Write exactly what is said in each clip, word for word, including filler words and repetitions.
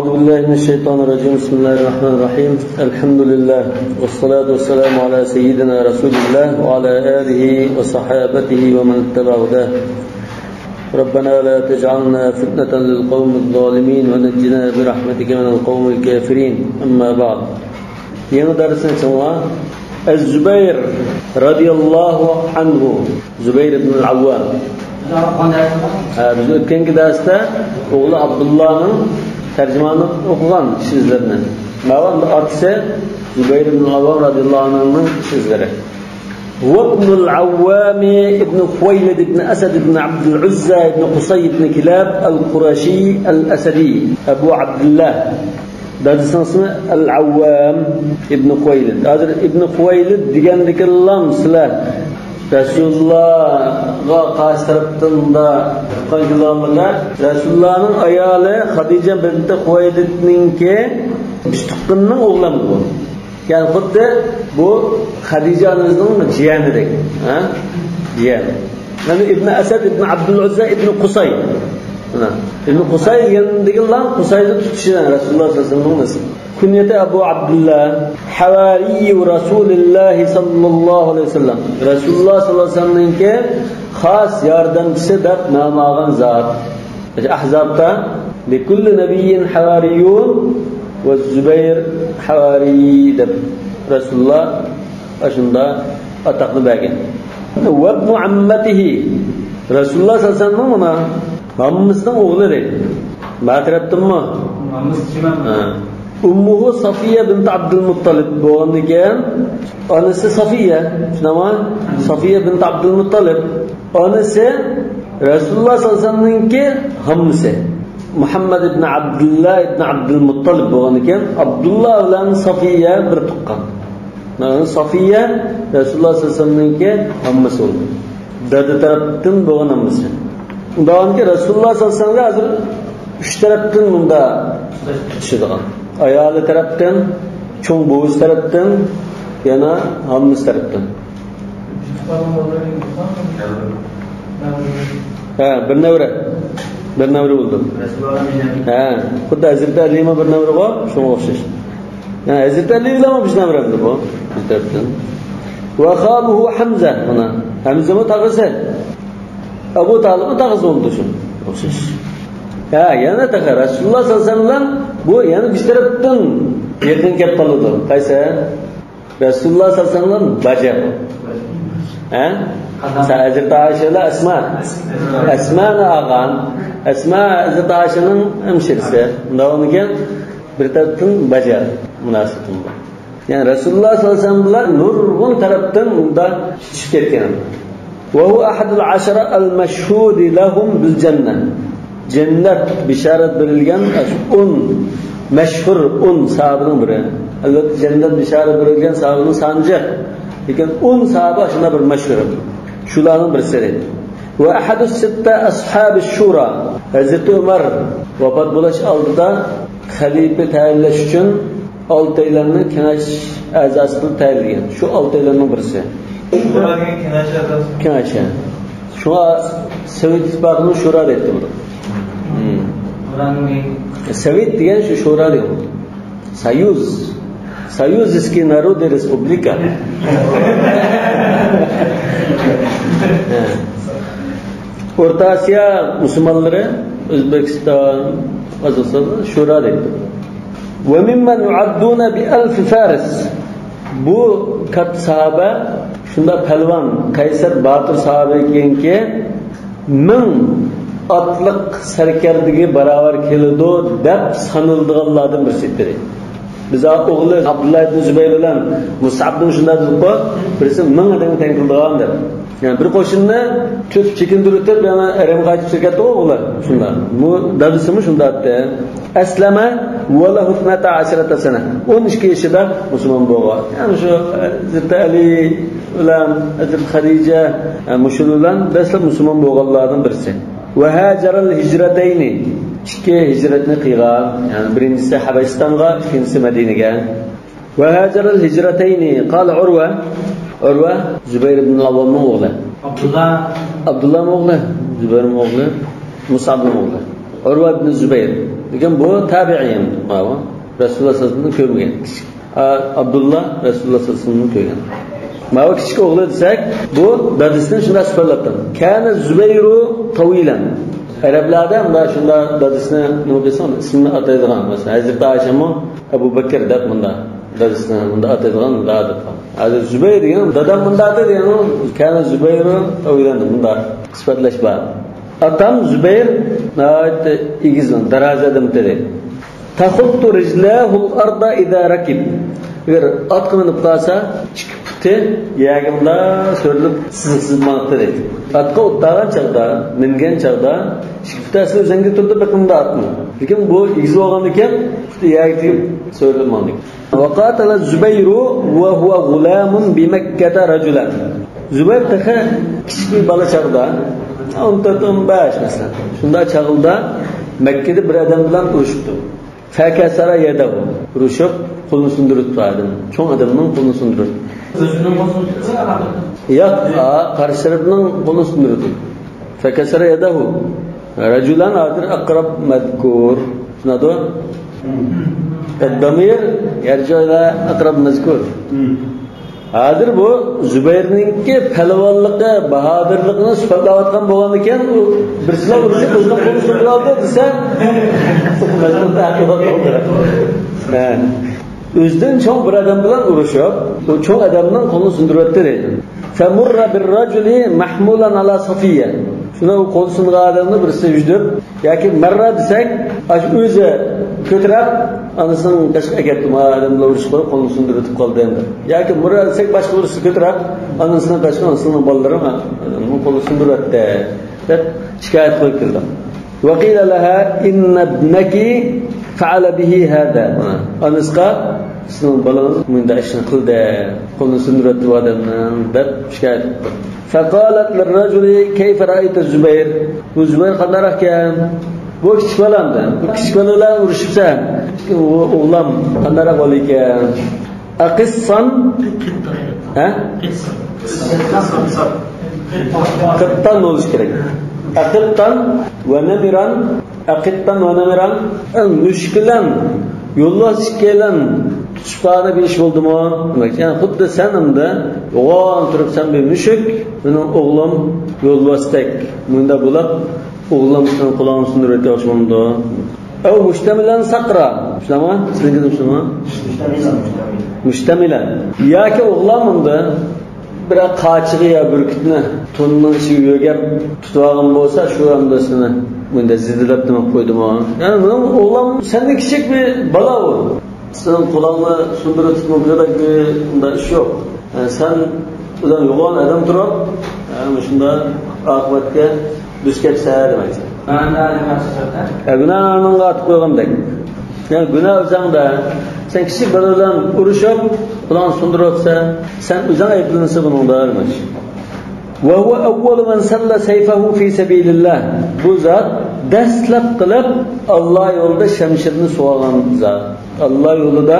أعوذ بالله من الشيطان الرجيم. بسم الله الرحمن الرحيم. الحمد لله، والصلاة والسلام على سيدنا رسول الله وعلى آله وصحابته ومن اتبع هداه. ربنا لا تجعلنا فتنة للقوم الظالمين ونجنا برحمتك من القوم الكافرين. أما بعد. يېڭى دەرسنى چىڭلا. ئەز-زۇبەير رەزىياللاھۇ ئەنھۇ. زۇبەير ئىبنۇل ئەۋۋام. ھە، بىز ئۆتكەنكى دەرستە ئوغلى ئابدۇللانىڭ تەرجىمانى ئوقۇغان ئىش ئىزلىرىنى. ماۋۇ ئاتىسى زۇبەير ئىبنۇل ئەۋۋام رەزىياللاھۇ ئەنھۇنىڭ ئىش ئىزلىرى. هو ابن العوام ابن خويلد ابن أسد ابن عبد العزى ابن قصي ابن كلاب القرشي الأسدي أبو عبد الله. دادىسىنىڭ ئىسمى ئەل-ئەۋۋام ئىبنى خۇۋەيلىد. ھازىر ئىبنى خۇۋەيلىد دېگەندىكىنلا سىلەر رەسۇلۇللاغا قارشى تەرەپتىن مۇنداق تۇغقان گۇلاڭلىرى، رەسۇلۇللانىڭ ئايالى خەدىجە بىنتى خۇۋەيلىدنىڭكى بىر تۇغقىنىنىڭ ئوغلى بۇ. يەنى خۇددى بۇ خەدىجە ئانىمىزنىڭ جىيەنىدەك. ھە؟ جىيەن. يەنى ئىبنى ئەسەد ئىبنى ئابدۇل ئۇززا ئىبنى قۇساي. مانا، ئىبنى قۇساي دېگەندىكىنلا قۇساينى تۇتۇشى رەسۇلۇللا سەللەللاھۇ ئەلەيھى ۋەسەللەمنىڭ نەسىبى. كۇنيەتى ئەبۇ ئابدۇللا، ھەۋارىييۇ رەسۇلىللاھى سەللەللاھۇ ئەلەيھى ۋەسەللەم. رەسۇلۇللا سەللەللاھۇ ئەلەيھى ۋەسەللەمنىڭكى خاس ياردەمچىسى دەپ نام ئالغان زات. ئەھزابتا لىكۇللى نەبىييىن ھەۋارىييۇن ۋە زۇبەير ھەۋارىي دەپ رەسۇلۇللا ئاشۇنداق ئاتاقنى بەرگەن. ۋەبنۇ ئەممەتىھى. رەسۇلۇللا سەللەللاھۇ ئەلەيھى ۋەسەللەمنىڭ مانا ھاممىسىنىڭ ئوغلى دەيدۇ. ما تەرەپتىنمۇ؟ ھاممىسى شىمال. ھە. ئۇممۇھۇ سافىيە بىنت ئابدۇل مۇتتالىب بولغاندىكىن، ئانىسى سافىيە، شۇنداقمۇ؟ سافىيە بىنت ئابدۇل مۇتتالىب. ئانىسى رەسۇلۇللا سەللەللاھۇ ئەلەيھى ۋەسەللەمنىڭكى ھاممىسى. مۇھەممەد ئىبن ئابدۇللا ئىبن ئابدۇل مۇتتالىب بولغاندىكىن، ئابدۇللا بىلەن سافىيە بىر تۇغقان. سافىيە رەسۇلۇللا سەللەللاھۇ ئەلەيھى ۋەسەللەمنىڭكى ھاممىسى بولدى. دادا تەرەپتىن بولغان ھاممىسى. ئۇنداقكى رەسۇلۇللا سەللەللاھۇ ئەلەيھى ۋەسەللەمگە ھازىر ئۈچ تەرەپتىن مۇنداق تۇتۇشىدىغان. ئايالى تەرەپتىن، چوڭ بوۋىسى تەرەپتىن، يەنە ھاممىسى تەرەپتىن. ھە، بىر نەۋرە. بىر نەۋرە بولدى. ھە، خۇددى ھەزرىتى ئەلىمۇ بىر نەۋرىغۇ، شۇڭا ئوخشاش. يەنى ھەزرىتى ئەلى بىلەنمۇ بىز نەۋرەمدى بۇ، بىز تەرەپتىن. ۋە خالۇھۇ ھەمزە، مانا، ھەمزىمۇ تاغىسى. ئەبۇ تالىپمۇ تاغىسى بولدى شۇ. ئوخشاش. ھە، يەنە تېخى رەسۇلۇللا سەللەللاھۇ ئەلەيھى ۋەسەللەم بۇ يەنە بىر تەرەپتىن يېقىن كەپ قالىدۇ. قايسى؟ رەسۇلۇللا سەللەللاھۇ ئەلەيھى ۋەسەللەم باجا. ھە؟ سەن ھەزرىتى ئائىشە بىلەن ئەسما. ئەسمانى ئالغان. ئەسما ھەزرىتى ئائىشەنىڭ ھەمشىرىسى. ئۇنداقكەن بىر تەرەپتىن باجا مۇناسىۋىتىم بار. يەنى رەسۇلۇللا سەللەللاھۇ ئەلەيھى ۋەسەللەم بىلەن نۇرغۇن تەرەپتىن مۇنداق چۈشۈپ كەتكەن. وهو أحد العشرة المشهود لهم بالجنة. جەننەت بېشارەت بېرىلگەن ئون مەشھۇر ئون ساھابىنىڭ بىرى. ئەلۋەتتە، جەننەت بېشارەت بېرىلگەن ساھابىنىڭ سانى جىق. لېكىن ئون ساھابە شۇنداق بىر مەشھۇر. شۇلارنىڭ بىرسى. وأحد الستة أصحاب الشورى. ھەزرىتى ئۆمەر ۋاپات بولۇش ئالدىدا خەلىپە تەيىنلەش ئۈچۈن ئالتەيلەننى كېڭەش ئەزاسى قىلىپ تەيىنلىگەن. شۇ ئالتەيلەننىڭ بىرسى. شورا دېگەن كېڭەش ئەزاسى. كېڭەش، ھە. شۇڭا سوۋېت ئىتتىپاقىنى شورا دەيتتى بۇنى. ھىم. شورانىڭ نېمە؟ سوۋېت دېگەن شۇ شورا دېگەن. سويۇز. Союзский народный республика. ھە. ئورتا ئاسىيا مۇسۇلمانلىرى، ئۆزبېكىستان، قازاقىستان، شورا دەيدۇ. وممن يعدون بألف فارس. بۇ كاتتا ساھابە، شۇنداق پەلۋان، قەيسەر، باتۇر ساھابە ئىكەنكى، مىڭ ئاتلىق سەركەردىگە باراۋەر كېلىدۇ دەپ سانىلىدىغانلاردىن بىرسى ئىدى. بىز ئوغلى ئابدۇللا ئىبن زۇبەير بىلەن مۇسئەبنى شۇنداق دېدۇققۇ، بىرسى مىڭ ئادەمگە تەڭ كېلىدىغان دەپ. يەنى بىر قوشۇننى تۇتۇپ، چېكىندۈرۈۋېتىپ، يەنە ھەرەمگە قايتىپ چىقىرىپ كەتتىغۇ ئوغلى. شۇنداق. بۇ دادىسىمۇ شۇنداق ئىدى. ئەسلەمە ۋەلەھۇ ئىسنەتا ئەشرەتە سەنە. ئون ئىككى يېشىدا مۇسۇلمان بولغان. يەنى شۇ ھەزرىتى ئەلى بىلەن ھەزرىتى خەدىجە، ئە، مۇشۇلار بىلەن دەسلەپ مۇسۇلمان بولغانلاردىن بىرسى. ۋەھاجەرەل ھىجرەتەينى. ئىككى ھىجرەتنى قىلغان. يەنى بىرىنچىسى ھەبەشىستانغا، ئىككىنچىسى مەدىنىگە. ۋەھاجەرەل ھىجرەتەينى. قالە ئۇرۋە. ئۇرۋە زۇبەير ئىبن ئەۋۋامنىڭ ئوغلى. ئابدۇللا. ئابدۇللانىڭ ئوغلى. زۇبەيرنىڭ ئوغلى. مۇسئەبنىڭ ئوغلى. ئۇرۋە ئىبن زۇبەير. لېكىن بۇ تابىئىي، ماۋۇ رەسۇلۇللاھ سەللەللاھۇ ئەلەيھى ۋەسەللەمنى كۆرمىگەن. ئا، ئابدۇللا رەسۇلۇللاھ سەللەللاھۇ ئەلەيھى ۋەسەللەمنى كۆرگەن. ماۋۇ كىچىك ئوغلى دېسەك، بۇ دادىسىنى شۇنداق سۈپەتلەپتۇ. كان الزبير طويلا. ئەرەبلەردە مۇنداق شۇنداق دادىسىنى نېمە قىلسا ئىسمىنى ئاتايدىغان. مەسىلەن، ھەزرىتى ئائىشەمۇ ئەبۇ بەكىر دەپ مۇنداق دادىسىنى مۇنداق ئاتايدىغان مۇنداق ئادەت بار. ھازىر زۇبەير دېگەن دادام مۇنداق دېدى دېگەن، كان زۇبەيرۇ ئويلاندى مۇنداق سۈپەتلەش بار. ئاتام زۇبەير ناھايىتى ئېگىز، داراز ئادەم ئىدى. تخط رجلاه الأرض إذا ركب. ئەگەر ئاتقا مىنىپ قالسا، ئىككى پۇتى يەرگە مۇنداق سۆرىلىپ سىزىق سىزىپ ماڭاتتى دەيدۇ. ئاتقا ئولتۇرغان چاغدا، مىنگەن چاغدا ئىككى پۇتى ئەسلى ئۆزەڭگە تۇرىدۇ بېقىندا ئاتنىڭ. لېكىن بۇ ئېگىز بولغاندىكىن پۇتى يەرگە تېگىپ سۆرىلىپ ماڭدى. وقاتل الزبير وهو غلام بمكة رجلا. زۇبەير تېخى كىچىك بىر بالا چاغدا، ئون تۆت، ئون بەش مەسىلەن، شۇنداق چاغدا مەككىدە بىر ئادەم بىلەن ئۇرۇشۇپتۇ. فكسر يده. ئۇرۇشۇپ، قولىنى سۇندۇرۇپتۇ ئادەم. چوڭ ئادەمنىڭ قولىنى سۇندۇرۇپتۇ. ئۆزىنىڭ قولىنى سۇندۇرۇپتۇ؟ ياق، ئا، قارشى تەرەپنىڭ قولىنى سۇندۇرۇپتۇ. فكسر يده. رجلا ھازىر أقرب مذكور. چۈشىنىدۇ؟ الضمير يرجع إلى أقرب مذكور. ھازىر بۇ زۇبەيرنىڭكى پەلۋانلىقى، باھادىرلىقىنى سۈپەتلەۋاتقان بولغاندىكىن، ئۇ بىرسىلەر ئۇرۇشۇپ ئۆزىنىڭ قولىنى سۇندۇرۇۋالدى دېسە، مەجبۇر تەقىبات بولدى. ھە. ئۆزىدىن چوڭ بىر ئادەم بىلەن ئۇرۇشۇپ، ئۇ چوڭ ئادەمنىڭ قولىنى سۇندۇرۇۋەتتى دەيدۇ. فمر بالرجل محمولا على صفية. شۇنى ئۇ قولى سۇنغان ئادەمنى بىرسى يۈدۈپ، ياكى مەررە دېسەك، ئاشۇ ئۆزى كۆتۈرۈپ، ئانىسىنىڭ قېشىغا ئەكەپتۇ. ما ئادەم بىلەن ئۇرۇشۇپ قويۇپ، قولىنى سۇندۇرۇۋېتىپ قالدى ئەمدى. ياكى مۇررە دېسەك، باشقا بىرسى كۆتۈرۈپ، ئانىسىنىڭ قېشىغا، ئانىسىنىڭ بالىلىرى، مانا، قولىنى سۇندۇرۇۋەتتى، دەپ شىكايەت قىلىپ كەلدى. وقيل لها إن ابنك فعل به هذا. ئانىسىغا، سىزنىڭ بالىڭىز مۇنداق ئىشنى قىلدى، قولىنى سۇندۇرۇۋەتتى بۇ ئادەمنىڭ، دەپ شىكايەت قىپتۇ. فقالت للرجل كيف رأيت الزبير؟ بۇ زۇبەير قانداقراق ئىكەن؟ بۇ كىچىك بالامدى. بۇ كىچىك بالا بىلەن ئۇرۇشۇپسەن. ئۇ ئوغلام قانداقراق بالا ئىكەن؟ أقطا؟ ھە؟ قطا بولۇشى كېرەك. أقطا ونمرا. أقطا ونمرا. ئە، مۈشۈك بىلەن يولۋاس ئىككىيلەن تۇتۇشۇپ قالغان بىر ئىش بولدىمۇ؟ دېمەك، يەنى خۇددى سەن ئەمدى يوغان تۇرۇپ سەن بىر مۈشۈك، مېنىڭ ئوغلۇم يولۋاستەك. مۇنداق بولۇپ، ئوغلۇم سېنىڭ قولۇڭنى سۇندۇرۇپ ئۆتۈۋاتقان بولمامدۇ؟ أو مشتملا صقرا. شۇنداقمۇ؟ سىزنىڭكى شۇنداقمۇ؟ مۇشتەمىلەن. ياكى ئوغلۇم ئەمدى بىر قاچىغا يا بۈركۈتنى توننىڭ ئىچىگە يۆگەپ تۇتۇۋالغان بولسا، شۇ ئەمدى سېنى مۇنداق زېدىلەپ نېمە قىلىپ قويدىمۇ؟ يەنى مېنىڭ ئوغلۇم سەندىن كىچىك بىر بالا ئۇ. سېنىڭ قولۇڭنى سۇندۇرۇپ تۇتۇپ بولغۇدەك بىر ئۇنداق ئىش يوق. يەنى سەن بىلەن يوغان ئادەم تۇرۇپ، يەنى مۇشۇنداق ئاقىۋەتكە دۇچ كەپسەن دېمەكچى. ھە، گۇناھنى ئارنىڭغا ئاتىپ قويغاندەك. يەنى گۇناھ ئۆزەڭدە. سەن كىچىك بالا بىلەن ئۇرۇشۇپ، قولۇڭنى سۇندۇرۇۋەتسە، سەن ئۆزەڭ ئەيىبلىنىسەن بۇنىڭدا دېمەكچى. وهو أول من سل سيفه في سبيل الله. بۇ زات دەسلەپ قىلىپ ئاللا يولىدا شەمشىرىنى سۇۋالغان زات. ئاللا يولىدا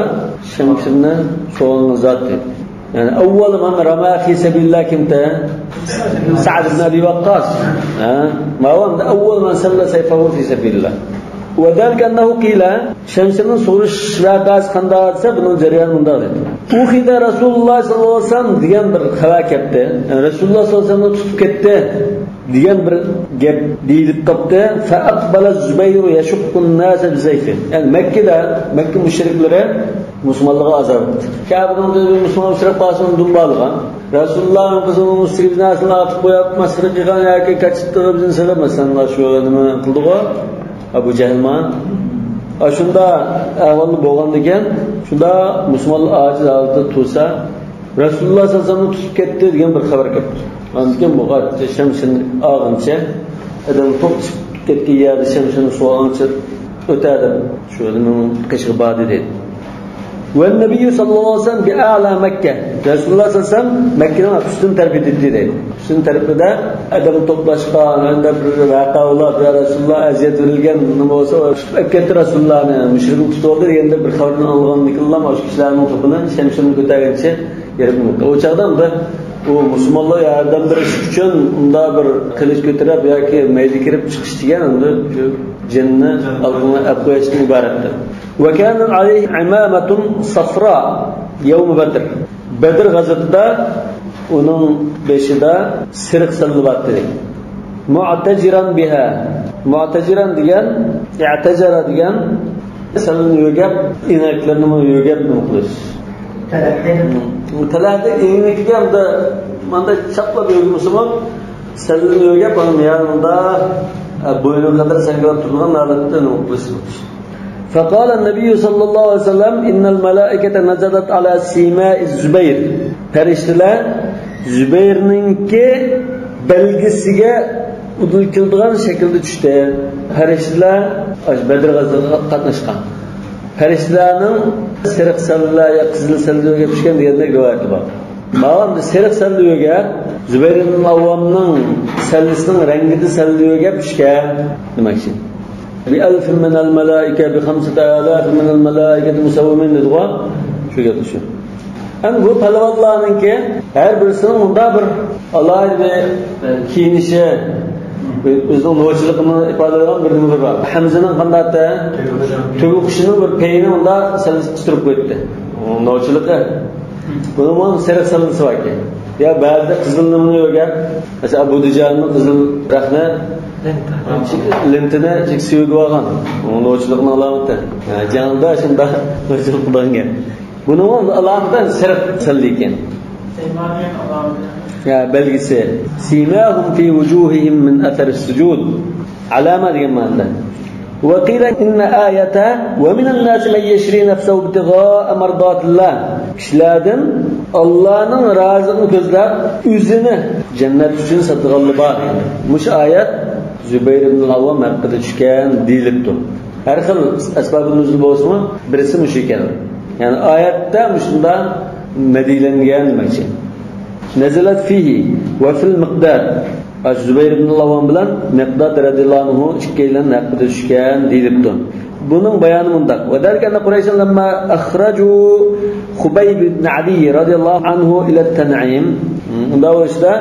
شەمشىرىنى سۇۋالغان زات دەيدۇ. يەنى أول من رمى في سبيل الله كىمتى؟ سەئد ئىبن ئەبى ۋەققاس. ھە؟ ماۋۇ أول من سل سيفه في سبيل الله. وذلك أنه قيل، شەمشىرىنى سۇغۇرۇش ۋەقەسى قانداق دېسە، بۇنىڭ جەريانى مۇنداق دېدى. أخذ رسول الله صلى الله عليه وسلم دېگەن بىر خەۋەر كەپتۇ. يەنى رەسۇلۇللاھ سەللەللاھۇ ئەلەيھى ۋەسەللەمنى تۇتۇپ كەتتى دېگەن بىر گەپ دېيىلىپ قاپتۇ. فأقبل الزبير يشق الناس بسيفه. يەنى مەككىدە، مەككە مۇشرىكلىرى مۇسۇلمانلارغا ئازار بەردى. كەبىنىڭ تۆۋىنىدە مۇسۇلمان ئۇچراپ قالسا ئۇنى دۇمبالىغان. رەسۇلۇللاھنىڭ قىزىنىڭ ئۈستىگە بىر نەرسىلەرنى ئاتىپ قويۇپ، مەسخىرە قىلغان ياكى كاچىتىغا بىزنى سېلىپ، مەسىلەن، شۇ نېمە قىلدىغۇ؟ ئەبۇ جەھىل ما. ئاشۇنداق ئەھۋالدا بولغاندىكىن، شۇنداق مۇسۇلمانلار ئاجىز ھالەتتە تۇرسا، رەسۇلۇللاھ سەللەللاھۇ ئەلەيھى ۋەسەللەمنى تۇتۇپ كەتتى دېگەن بىر خەۋەر كەپتۇ. ئاندىن كېيىن بۇ شەمشىنى ئالغىنىچە، ئادەم توختىشىپ كەتكەن يەردە شەمشىنى سۇۋالغىنىچە ئۆتە دەپ، شۇ ئادەمنىڭ قېشىغا باردى دەيدۇ. والنبي صلى الله عليه وسلم بأعلى مكة. رەسۇلۇللاھ سەللەللاھۇ ئەلەيھى ۋەسەللەم مەككىنىڭ ئۈستۈن تەرىپىدە ئىدى دەيدۇ. ئۈستۈن تەرىپىدە ئادەم توپلاشقان، ئەندە بىر ۋەقە بولۇپ، يا رەسۇلۇللاھ ئەزىيەت بېرىلگەن، نېمە بولسا، ئېلىپ كەتتى رەسۇلۇللاھنى، مۇشرىكلار تۇتۇۋالدى دېگەندە بىر خەۋەرنى ئاڭلىغاندىن كېيىنلا، مۇشۇ كىشىلەرنىڭ توپىنى شەمشىرىنى كۆتەرگىنىچە يېرىپ ئۇنىمىدى. ئۇ چاغدا ئەمدى ئۇ مۇسۇلمانلار ياردەم بېرىش ئۈچۈن ئۇنداق بىر قىلىچ كۆتۈرۈپ ياكى مەيدە كىرىپ چىقىش دېگەن ئەمدى شۇ جېنىنى ئالدىڭغا ئەپ قويۇشتىن ئىبارەتتۇر. وكان عليه عمامة صفراء يوم بدر. بەدر غەزۋىتىدە ئۇنىڭ بېشىدا سېرىق سەللە بار ئىدى. معتجرا بها. معتجرا دېگەن، اعتجر دېگەن، سەللىنى يۆگەپ، ئېڭەكلىرىنىمۇ يۆگەپ نېمە قىلىش. تەلەھەينى. تەلەھەينى ئېڭىكىگە ئەمدى ماندا چاپلاپ يۆگىمىسىمۇ، سەللىنى يۆگەپ، ئۇنىڭ يانىدا، ئە، بوينىغا قەدەر سەڭگىلەپ تۇرىدىغان ھالەتتە نېمە قىلىش. فقال النبي صلى الله عليه وسلم: إن الملائكة نزلت على سيماء الزبير. پەرىشتىلەر زۇبەيرنىڭكى بەلگىسىگە ئۇدۇل كېلىدىغان شەكىلدە چۈشتى. پەرىشتىلەر ئاشۇ بەدر غەزۋىتىگە قاتناشقان. پەرىشتىلەرنىڭ سېرىق سەللە يا قىزىل سەللە يۆگەپ چۈشكەن دېگەندەك رىۋايەت بار. ماۋۇ سېرىق سەللە يۆگەپ، زۇبەير ئىبن ئەۋۋامنىڭ سەللىسىنىڭ رەڭگىدە سەللە يۆگەپ چۈشكەن دېمەكچى. بألف من الملائكة، بخمسة آلاف من الملائكة مسومين دېدىغۇ. شۇ گەپ شۇ. ئەمدى بۇ پەلۋانلارنىڭكى ھەر بىرسىنىڭ مۇنداق بىر ئالاھىدە بىر كىيىنىشى، ئۆزىنىڭ نوچىلىقىنى ئىپادىلەيدىغان بىر نېمىلىرى بار. ھەمزىنىڭ قانداقتە تۆگە قۇشىنىڭ بىر پېيىنى ئۇنداق سەللىسى قىستۇرۇپ قويۇپتى. نوچىلىقى. بۇنىڭمۇ سېرىق سەللىسى باركەن. يا بەزىدە قىزىل نېمىنى يۆگەپ، مەسىلەن، ئەبۇ دۇجانىنىڭ قىزىل رەخنە لېنتىنى چېكىسى يۆگىۋالغان. نوچىلىقنىڭ ئالامىتى. جەڭدە شۇنداق نوچىلىق قىلغان گەپ. بۇنىڭمۇ ئالامىتى سېرىق سەللە ئىكەن. يا بەلگىسى. سيماهم في وجوههم من أثر السجود. ئالامە دېگەن مەنىدە. وقيل إن آية ومن الناس من يشري نفسه ابتغاء مرضات الله. كىشىلەردىن ئاللانىڭ رازىلىقىنى كۆزلەپ، ئۆزىنى جەننەت ئۈچۈن ساتىدىغانلار بار. مۇشۇ ئايەت زۇبەير ئىبن ئەۋۋام ھەققىدە چۈشكەن دېيىلىپتۇ. ھەر خىل ئەسبابى نۇزۇل بولسىمۇ، بىرسى مۇشۇ ئىكەن. يەنى ئايەتتە مۇشۇنداق مەدھىيلەنگەن دېمەكچى. نزلت فيه وفي المقداد. ئاشۇ زۇبەير ئىبن ئەۋۋام بىلەن مىقداد رەزىياللاھۇ ئەنھۇ ئىككىيلەن ھەققىدە چۈشكەن دېيىلىپتۇ. بۇنىڭ بايانى مۇنداق. وذلك أن قريشا لما أخرجوا خبيب بن عدي رضي الله عنه إلى التنعيم. ئۇنداق بولۇشتا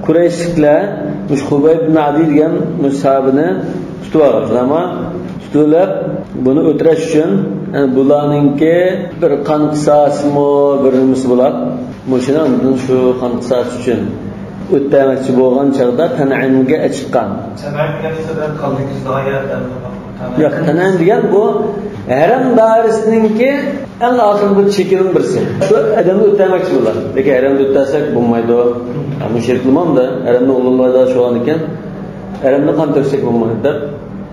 قۇرەيشلىكلەر مۇشۇ خۇبەيب ئىبن ئەدى دېگەن مۇشۇ ساھابىنى تۇتۇپ ئالغان. تۇتۇۋېلىپ، بۇنى ئۆلتۈرۈش ئۈچۈن، يەنى بۇلارنىڭكى بىر قان قىساسىمۇ، بىر نېمىسى بولار. مۇشۇنى ئاندىن شۇ قان قىساس ئۈچۈن ئۆتەمەكچى بولغان چاغدا تەنئىمگە ئېچىققان. تەنئىم دېگەن نېمە؟ ياق، تەنئىم دېگەن بۇ ھەرەم دائىرىسىنىڭكى ئەڭ ئاخىرقى بىر چېكىنىڭ بىرسى. شۇ ئادەمنى ئۆتەمەكچى بۇلار. لېكىن ھەرەمدە ئۆتەسەك بولمايدۇ. مۇشرىكلىرىمۇ ئەمدى ھەرەمنى ئۇلۇغلايدىغان شۇ ئىكەن، ھەرەمنى قان تۆكسەك بولمايدۇ دەپ،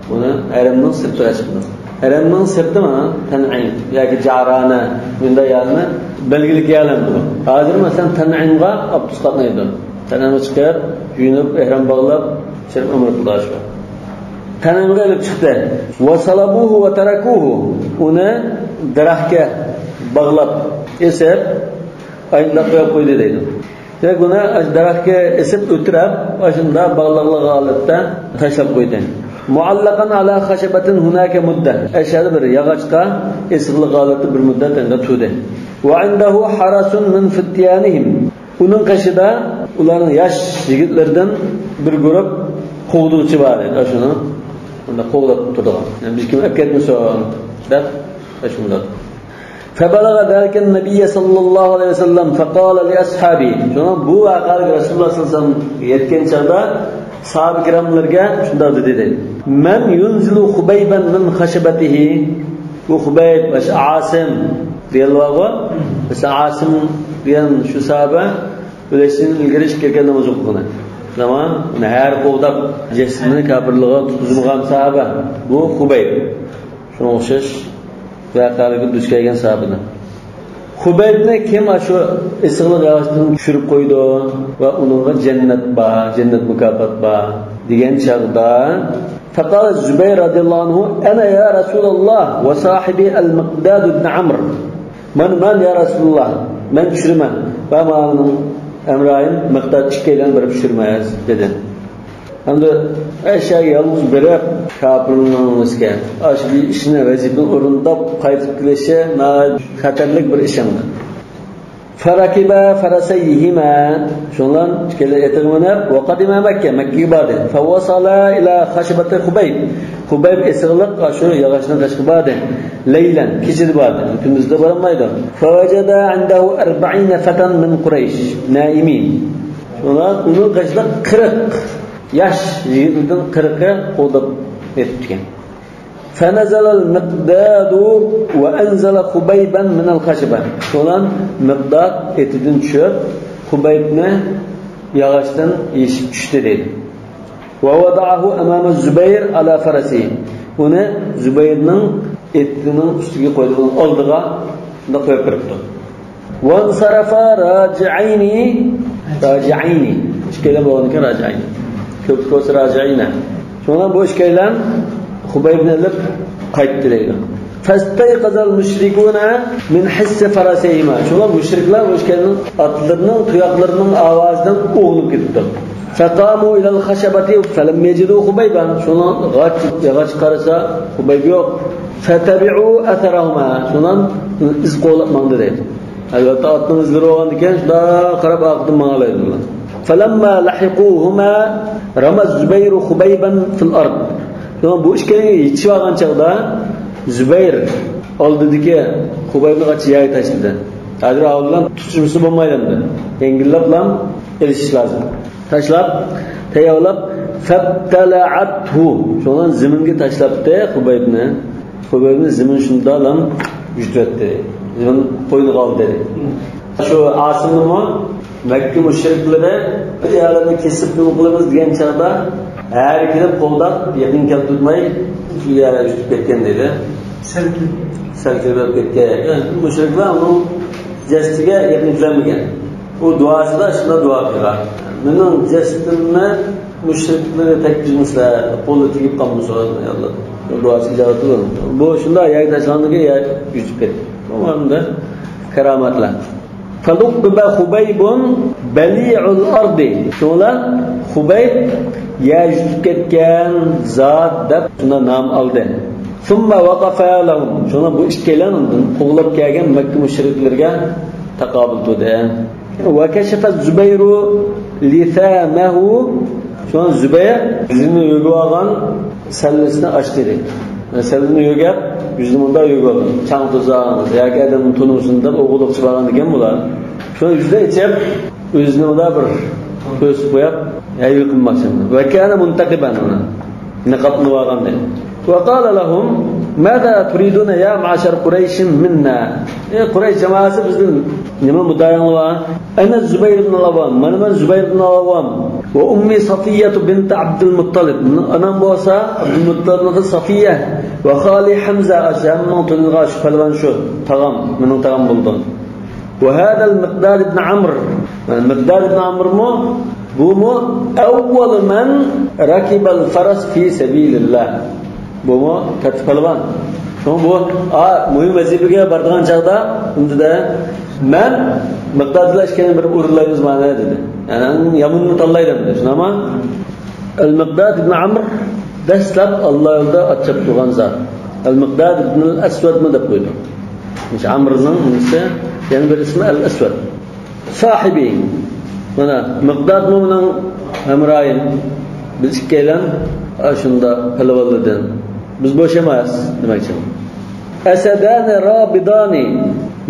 ئۇنى ھەرەمنىڭ سىرتىغا چىقىدۇ. ھەرەمنىڭ سىرتى مانا تەنئىم ياكى جارانە، بۇنداق يەرنى بەلگىلىك يەرلەر بۇ. ھازىر مەسىلەن تەنئىمغا ئاپتوبۇس قاتنايدۇ. تەنئىمغا چىقىپ، يۇيۇنۇپ، ئېھرام باغلاپ، شەرئىي ئۆمرە قىلىدۇ شۇ. تەنئىمغا ئېلىپ چىقتى. وصلبوه وتركوه. ئۇنى دەرەخكە باغلاپ، ئېسىپ، ئاينىدا قويۇپ قويدى دەيدۇ. دېمەك، ئۇنى دەرەخكە ئېسىپ ئۆلتۈرۈپ، ئاشۇنداق باغلىغان ھالەتتە تاشلاپ قويدى. معلقا على خشبة هناك مدة. ئەشەدە بىر ياغاچقا ئېسىقلىق ھالەتتە بىر مۇددەت ئەنگە تۇردى. وعنده حرس من فتيانهم. ئۇنىڭ قېشىدا ئۇلارنىڭ ياش يىگىتلىرىدىن بىر گۇرۇپ قوغدىغۇچى بار ئىدى. ئاشۇنى ئۇنداق قوغداپ تۇرىدىغان. يەنى بىز كىم ئەپ كەتمىسۇن دەپ، ئاشۇنداق. فبلغ ذلك النبي صلى الله عليه وسلم فقال لأصحابه. شۇڭا بۇ ۋەقەلىك رەسۇلۇللاھ سەللەللاھۇ ئەلەيھى ۋەسەللەم يەتكەن چاغدا ساھابە كىراملىرىگە شۇنداق دېدى، دەيدۇ. من ينزل خبيبا من خشبته. بۇ خۇبەيب، ئاشۇ ئاسىم دېگەن بارغۇ. مەسىلەن، ئاسىم دېگەن شۇ ساھابە ئۆلۈشتىن ئىلگىرى ئىككى رەكەت ناماز ئوقۇغان. زامان، ئۇنى ھەر قوغداپ، جەسىتىنى كاپىرلارغا تۇتقۇزمىغان ساھابە. بۇ خۇبەيب. شۇنىڭغا ئوخشاش ۋەقەلەرگە دۇچ كەلگەن ساھابىدىن. خۇبەيبنى كىم ئاشۇ ئېسىقلىق ياغىچىدىن چۈشۈرۈپ قويىدۇ ۋە ئۇنىڭغا جەننەت بار، جەننەت مۇكاپات بار دېگەن چاغدا، فقال الزبير رضي الله عنه، أنا يا رسول الله وصاحبي المقداد بن عمرو. مانا مەن يا رەسۇلۇللاھ، مەن چۈشۈرىمەن ۋە ماڭا ھەمراھىم مىقداد ئىككىيلەن بېرىپ چۈشۈرىمىز، دېدى. ئەمدى ئەشەگە يالغۇز بېرىپ، كاپىرنىڭ ئۆزىگە ئاشۇ بىر ئىشنى، ۋەزىپىنى ئورۇنداپ قايتىپ كېلىشى ناھايىتى خەتەرلىك بىر ئىش ئەمدى. فركبا فرسيهما، شۇنىڭ بىلەن ئىككىلى ئېتىغا مىنىپ، وقدما مكة، مەككىگە باردى. فوصلا إلى خشبة خبيب، خۇبەيب ئېسىقلىق شۇ ياغاچنىڭ قېشىغا باردى. ليلا، كېچىدە باردى، كۈندۈزدە بارالمايدۇ. فوجدا عنده أربعين فتى من قريش نائمين. شۇنىڭ بىلەن ئۇنىڭ قېشىدا قىرىق ياش يىگىتلەردىن قىرىقى قوغداپ يېتىپتىكەن. فنزل المقداد وأنزل خبيبا من الخشبة. شۇنىڭ بىلەن مىقداد ئېتىدىن چۈشۈپ، خۇبەيبنى ياغاچتىن يېشىپ چۈشتى دەيدۇ. ووضعه أمام الزبير على فرسه. ئۇنى زۇبەيرنىڭ ئېتىنىڭ ئۈستىگە قويدى، ئۇنىڭ ئالدىغا شۇنداق قويۇپ بېرىپتۇ. وانصرفا راجعين، راجعين. ئىككىيلەن بولغاندىكىن راجعين. كۆپلۈك بولسا راجعين. شۇڭا بۇ ئىككىيلەن خۇبەيبنى ئېلىپ قايتتى دەيدۇ. فاستيقظ المشركون من حس فرسيهما. شۇڭا مۇشرىكلار بۇ ئىككىيلەننىڭ ئاتلىرىنىڭ تۇياقلىرىنىڭ ئاۋازىدىن ئويغىنىپ كېتىپتۇ. فقاموا إلى الخشبة فلم يجدوا خبيبا. شۇنىڭ ياغاچ، ياغاچقا قارىسا، خۇبەيب يوق. فتبعوا أثرهما. شۇنىڭ ئىز قوغلاپ ماڭدى دەيدۇ. ئەلۋەتتە، ئاتنىڭ ئىزلىرى بولغاندىكىن، شۇنداق قاراپ ئارقىدىن ماڭالايدۇ. فلما لحقوهما رمى الزبير خبيبا في الأرض. شۇڭا بۇ ئىككىيلەنگە يېتىشىۋالغان چاغدا زۇبەير ئالدىدىكى خۇبەيبنى قاچا يەرگە تاشلىدى. ھازىر ئاۋۋالدىن تۇتۇشمىسا بولمايدۇ ئەمدى. يەڭگىللەپلا ئېلىشىش لازىم. تاشلاپ، تەييارلاپ، فابتلعته. شۇڭا زېمىنگە تاشلاپتى خۇبەيبنى. خۇبەيبنى زېمىن شۇنداقلا يۇتۇۋەتتى. زېمىن قوينىغا ئالدى. شۇ ئاسىمنىمۇ مەككە مۇشرىكلىرى بىر يەرلەرنى كېسىپ نېمە قىلىمىز دېگەن چاغدا ھەرىكىتىنى قوغداپ، يېقىن كەلتۈرمەي شۇ يەرگە يۈتۈپ كەتكەن دەيدۇ. سەل كېلىپ. سەل كېلىپ كەتكەن. مۇشرىكلار ئۇنىڭ جەسىتىگە يېقىن كېلەلمىگەن. ئۇ دۇئاسىدا شۇنداق دۇئا قىلغان. مېنىڭ جەسىتىمنى مۇشرىكلىرى تەگكۈزمىسە، قولى تېگىپ قالمىسۇن، يا ئاللا. دۇئاسى ئىجابەت بولدى. بۇ شۇنداق يەرگە تاشلانغاندىن كېيىن يەر يۈتۈپ كەتتى. بۇ ئەمدى كارامەتلەر. فلقب خبيب بليع الأرض. شۇڭا خۇبەيب يەر يۈتۈپ كەتكەن زات دەپ شۇنداق نام ئالدى. ثم وقفا لهم. شۇڭا بۇ ئىككىيلەن قوغلاپ كەلگەن مەككە مۇشرىكلىرىگە تاقابىل تۇردى. وكشف الزبير لثامه. شۇڭا زۇبەير يۈزىنى يۆگەپ ئالغان سەللىسىنى ئاچتى دەيدۇ. سەللىنى يۆگەپ، يۈزىنى مۇنداق يۆگەپ ئالغان. چاڭ توزان ياكى ئادەمنى تونۇمىسۇن دەپ ئوغۇللۇقچە بارغان ئىكەن بۇلار. شۇ يۈزىنى ئېچىپ، يۈزىنى مۇنداق بىر كۆرسىتىپ قويۇپ، ھەيۋە قىلماقچى. وكان منتقبا، نىقابنى بارغان دەيدۇ. وقال لهم ماذا تريدون يا معشر قريش منا. ئەي قۇرەيش جامائەسى، بىزدىن نېمە مۇددىئاڭلار بار؟ أنا الزبير بن العوام. مانا مەن زۇبەير ئىبن ئەۋۋام. وأمي صفية بنت عبد المطلب. ئانام بولسا ئابدۇلمۇتتەلىپنىڭ قىزى سەفىيە. وخالي حمزة، ئاشۇ ھەممىڭ تونۇيدىغان شۇ پەلۋان شۇ تاغام، مېنىڭ تاغام بولىدۇ. وهذا المقداد بن عمرو. مانا مىقداد ئىبن ئامرمۇ، بۇمۇ أول من ركب الفرس في سبيل الله. بۇمۇ كاتتا پالۋان. شۇڭا بۇ، ئا، مۇھىم ۋەزىپىگە بارىدىغان چاغدا، ئۇندىدا، مەن مىقداد بىلەن ئىككىنى بىر ئورۇنلايمىز مانا دېدى. يەنى يامىنىنى تاللايدۇ دېدى. شۇنداقمۇ؟ ئەل مىقداد ئىبن ئامر دەسلەپ ئاللا يولىدا ئات چاپتۇرغان زات. ئەل مىقداد ئىبن ئەسۋەدمۇ دەپ قويدى. ئامرنىڭ ئىنىسى، يەنە بىر ئىسمى ئەل ئەسۋەد. ساھىبى. مانا، مىقدادمۇ مېنىڭ ھەمراھىم. بىز ئىككىيلەن ئاشۇنداق پەلۋانلاردىن. بىز بوش ئەمەس، دېمەكچى. أسدان رابضان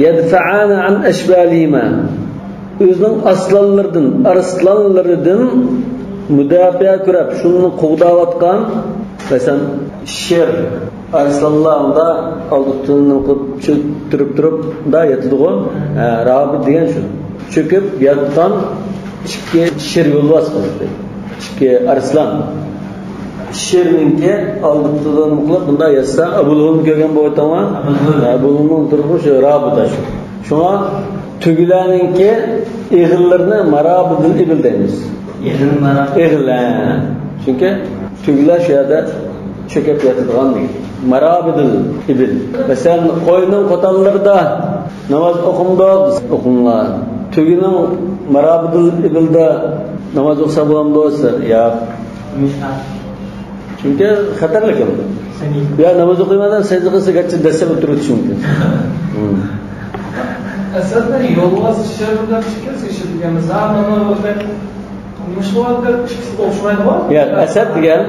يدافعان عن أشبالهما. ئۆزىنىڭ ئاسلانلىرىدىن، ئارسلانلىرىدىن مۇداپىئە كۆرۈپ، شۇنى قوغداۋاتقان، مەسىلەن، شېر. ئارسلانلار ئۇندا ئالدى تۈننى قىلىپ چۆكتۈرۈپ تۇرۇپ، مۇندا ياتىدىغۇ. ھە، رابىت دېگەن شۇ. چۆكۈپ ياتقان ئىككى شېر يولۋاس قىلىپتۇ. ئىككى ئارسلان. شېرنىڭكى ئالدى تۈننى قىلىپ، مۇندا ياتسا، ئەبۇلھۇلنى كۆرگەن بولۇۋاتامغۇ؟ ئەبۇلھۇل. ئەبۇلھۇلنىڭ تۇرۇقى شۇ، رابىت شۇ. شۇڭا تۆگىلەرنىڭكى ئېغىللىرىنى مارابىدىل ئىبىل دەيمىز. ئېغىل مارابىدىل. ئېغىل، ھە. چۈنكى تۆگىلەر شۇ يەردە چۆكۈپ ياتىدىغان دېگەن. مارابىدىل ئىبىل. مەسىلەن، قوينىڭ قوتانلىرىدا ناماز ئوقۇمدۇق؟ ئوقۇڭلار. تۆگىنىڭ مارابىدىل ئىبىلدا ناماز ئوقۇسا بولامدۇ دېسە، ياق. نېمىشقا؟ چۈنكى خەتەرلىك ئۇ. يا ناماز ئوقۇيمەن دەپ سەجدە قىلسا، گەرچە دەسسەپ ئولتۇرۇۋېتىشى مۇمكىن. ئەسەدنى يولۋاس، شىر دەپ ئىككىسى ئىشلىتىلگەن. مىسال، مانا بۇ مۇشۇ دەپ ئىككىسى ئوخشىمايدىغۇ؟ ياق، ئەسەد دېگەن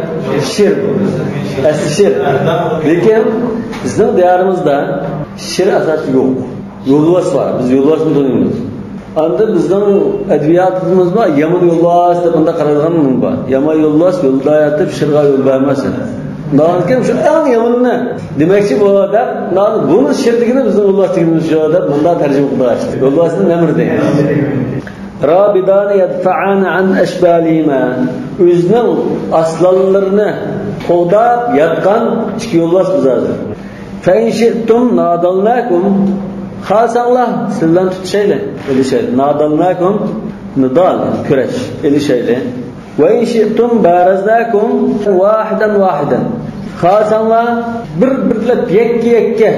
شىر. ئەسلى شىر. لېكىن بىزنىڭ دىيارىمىزدا شىر ئاساسى يوق. يولۋاس بار. بىز يولۋاسنى تونۇيمىز. ئاندىن بىزنىڭ ئەدەبىياتىمىزمۇ يامان يولۋاس دەپ مۇنداق قارايدىغان بار. يامان يولۋاس يولدا ياتىپ شىرغا يول بەرمەس. شۇنداقكەن شۇ ئەڭ يامىنىنى دېمەكچى بۇ دەپ، بۇنى شىر دېگىنى بىزنىڭ يولۋاس دېگىنىمىز شۇ دەپ مۇنداق تەرجىمە قىلدى. يولۋاسنى نەمر دەيمىز. رابضان يدافعان عن أشبالهما. ئۆزىنىڭ ئاسلانلىرىنى قوغداپ ياتقان ئىككى يولۋاس بىز ھازىر. فإن شئتم ناضلناكم. خالىساڭلار سىز بىلەن تۇتۇشايلى، ئېلىشايلى. ناضلناكم، نضال، كۈرەش، ئېلىشايلى. وإن شئتم بارزناكم واحدا واحدا. خالىساڭلار بىر بىرلەپ يەككە يەككە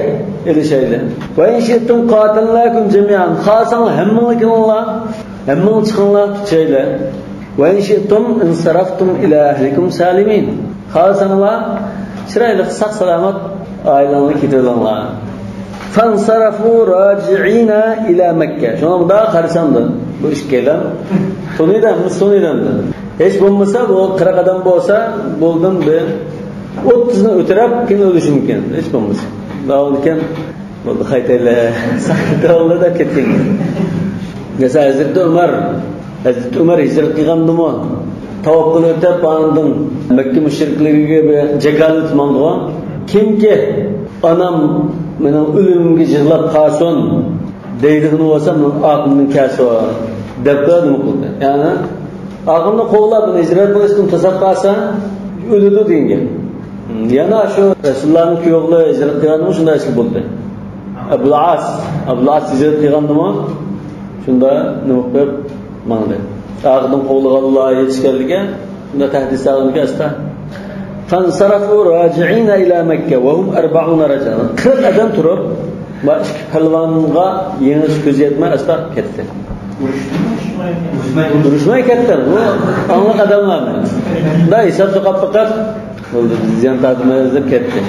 ئېلىشايلى. وإن شئتم قاتلناكم جميعا. خالىساڭلار ھەممىڭلار كېلىڭلار، ھەممىڭلار چىقىڭلار، تۇتۇشايلى. وإن شئتم انصرفتم إلى أهلكم سالمين. خالىساڭلار چىرايلىق ساق سالامەت ئائىلىڭلارغا كېتىۋېلىڭلار. فانصرفوا راجعين إلى مكة. شۇنىڭدا قارىسامدۇ بۇ ئىككىيلەن تونۇيدۇ، مۇس تونۇيدۇ. ھېچ بولمىسا بۇ قىرىق ئادەم بولسا بولدۇم بىر ئوتتۇزنى ئۆتۈرەپ كېيىن ئۆلۈشى مۇمكىن. ھېچ بولمىسا. داۋاملىكەن بولدى، قايتايلى، ساقىتاللا دەپ كەتكەن. مەسىلەن، ھەزرىتى ئۆمەر، ھەزرىتى ئۆمەر ھىجرەت قىلغاندىمۇ، تاۋاپ قىلىپ ئۆتۈپ، ئاندىن مەككە مۇشرىكلىرىگە بىر جاكارلىتىپ ماڭدىغۇ. كىمكى ئانام مېنىڭ ئۆلۈمۈمگە يىغلاپ قالسۇن دەيدىغىنى بولسا، مېنىڭ ئاقىمدىن كەلسۇن دەپ نېمە قىلدى. يەنى ئاقىمنى قوغلاپ، ئۇنى ھىجرەت قىلىشتىن توساپ قالسا، ئۆلىدۇ دېگەن گەپ. يەنە شۇ رەسۇلۇللانىڭ كۈيئوغلى ھىجرەت قىلغاندىمۇ شۇنداق ئىش بولدى. ئەبۇل ئاس، ئەبۇل ئاس ھىجرەت قىلغاندىمۇ شۇنداق نېمە قىلىپ ماڭدى. ئاخىرىدىن قوغلىغانلار يېتىشكەنلىكى، شۇنداق تەھدىت سالغانلىكى ئاستا. فانصرفوا راجعين إلى مكة وهم أربعون رجلا. قىرىق ئادەم تۇرۇپ، بۇ ئىككى پەلۋانغا يېڭىش كۆزى يەتمەي ئاستا كەتتى. ئۇرۇشماي كەتتى. بۇ ئاڭلىق ئادەملەرنى. دا ھېساب سوقاپ بېقىپ، بولدى، زىيان تارتمايمىز دەپ كەتتى.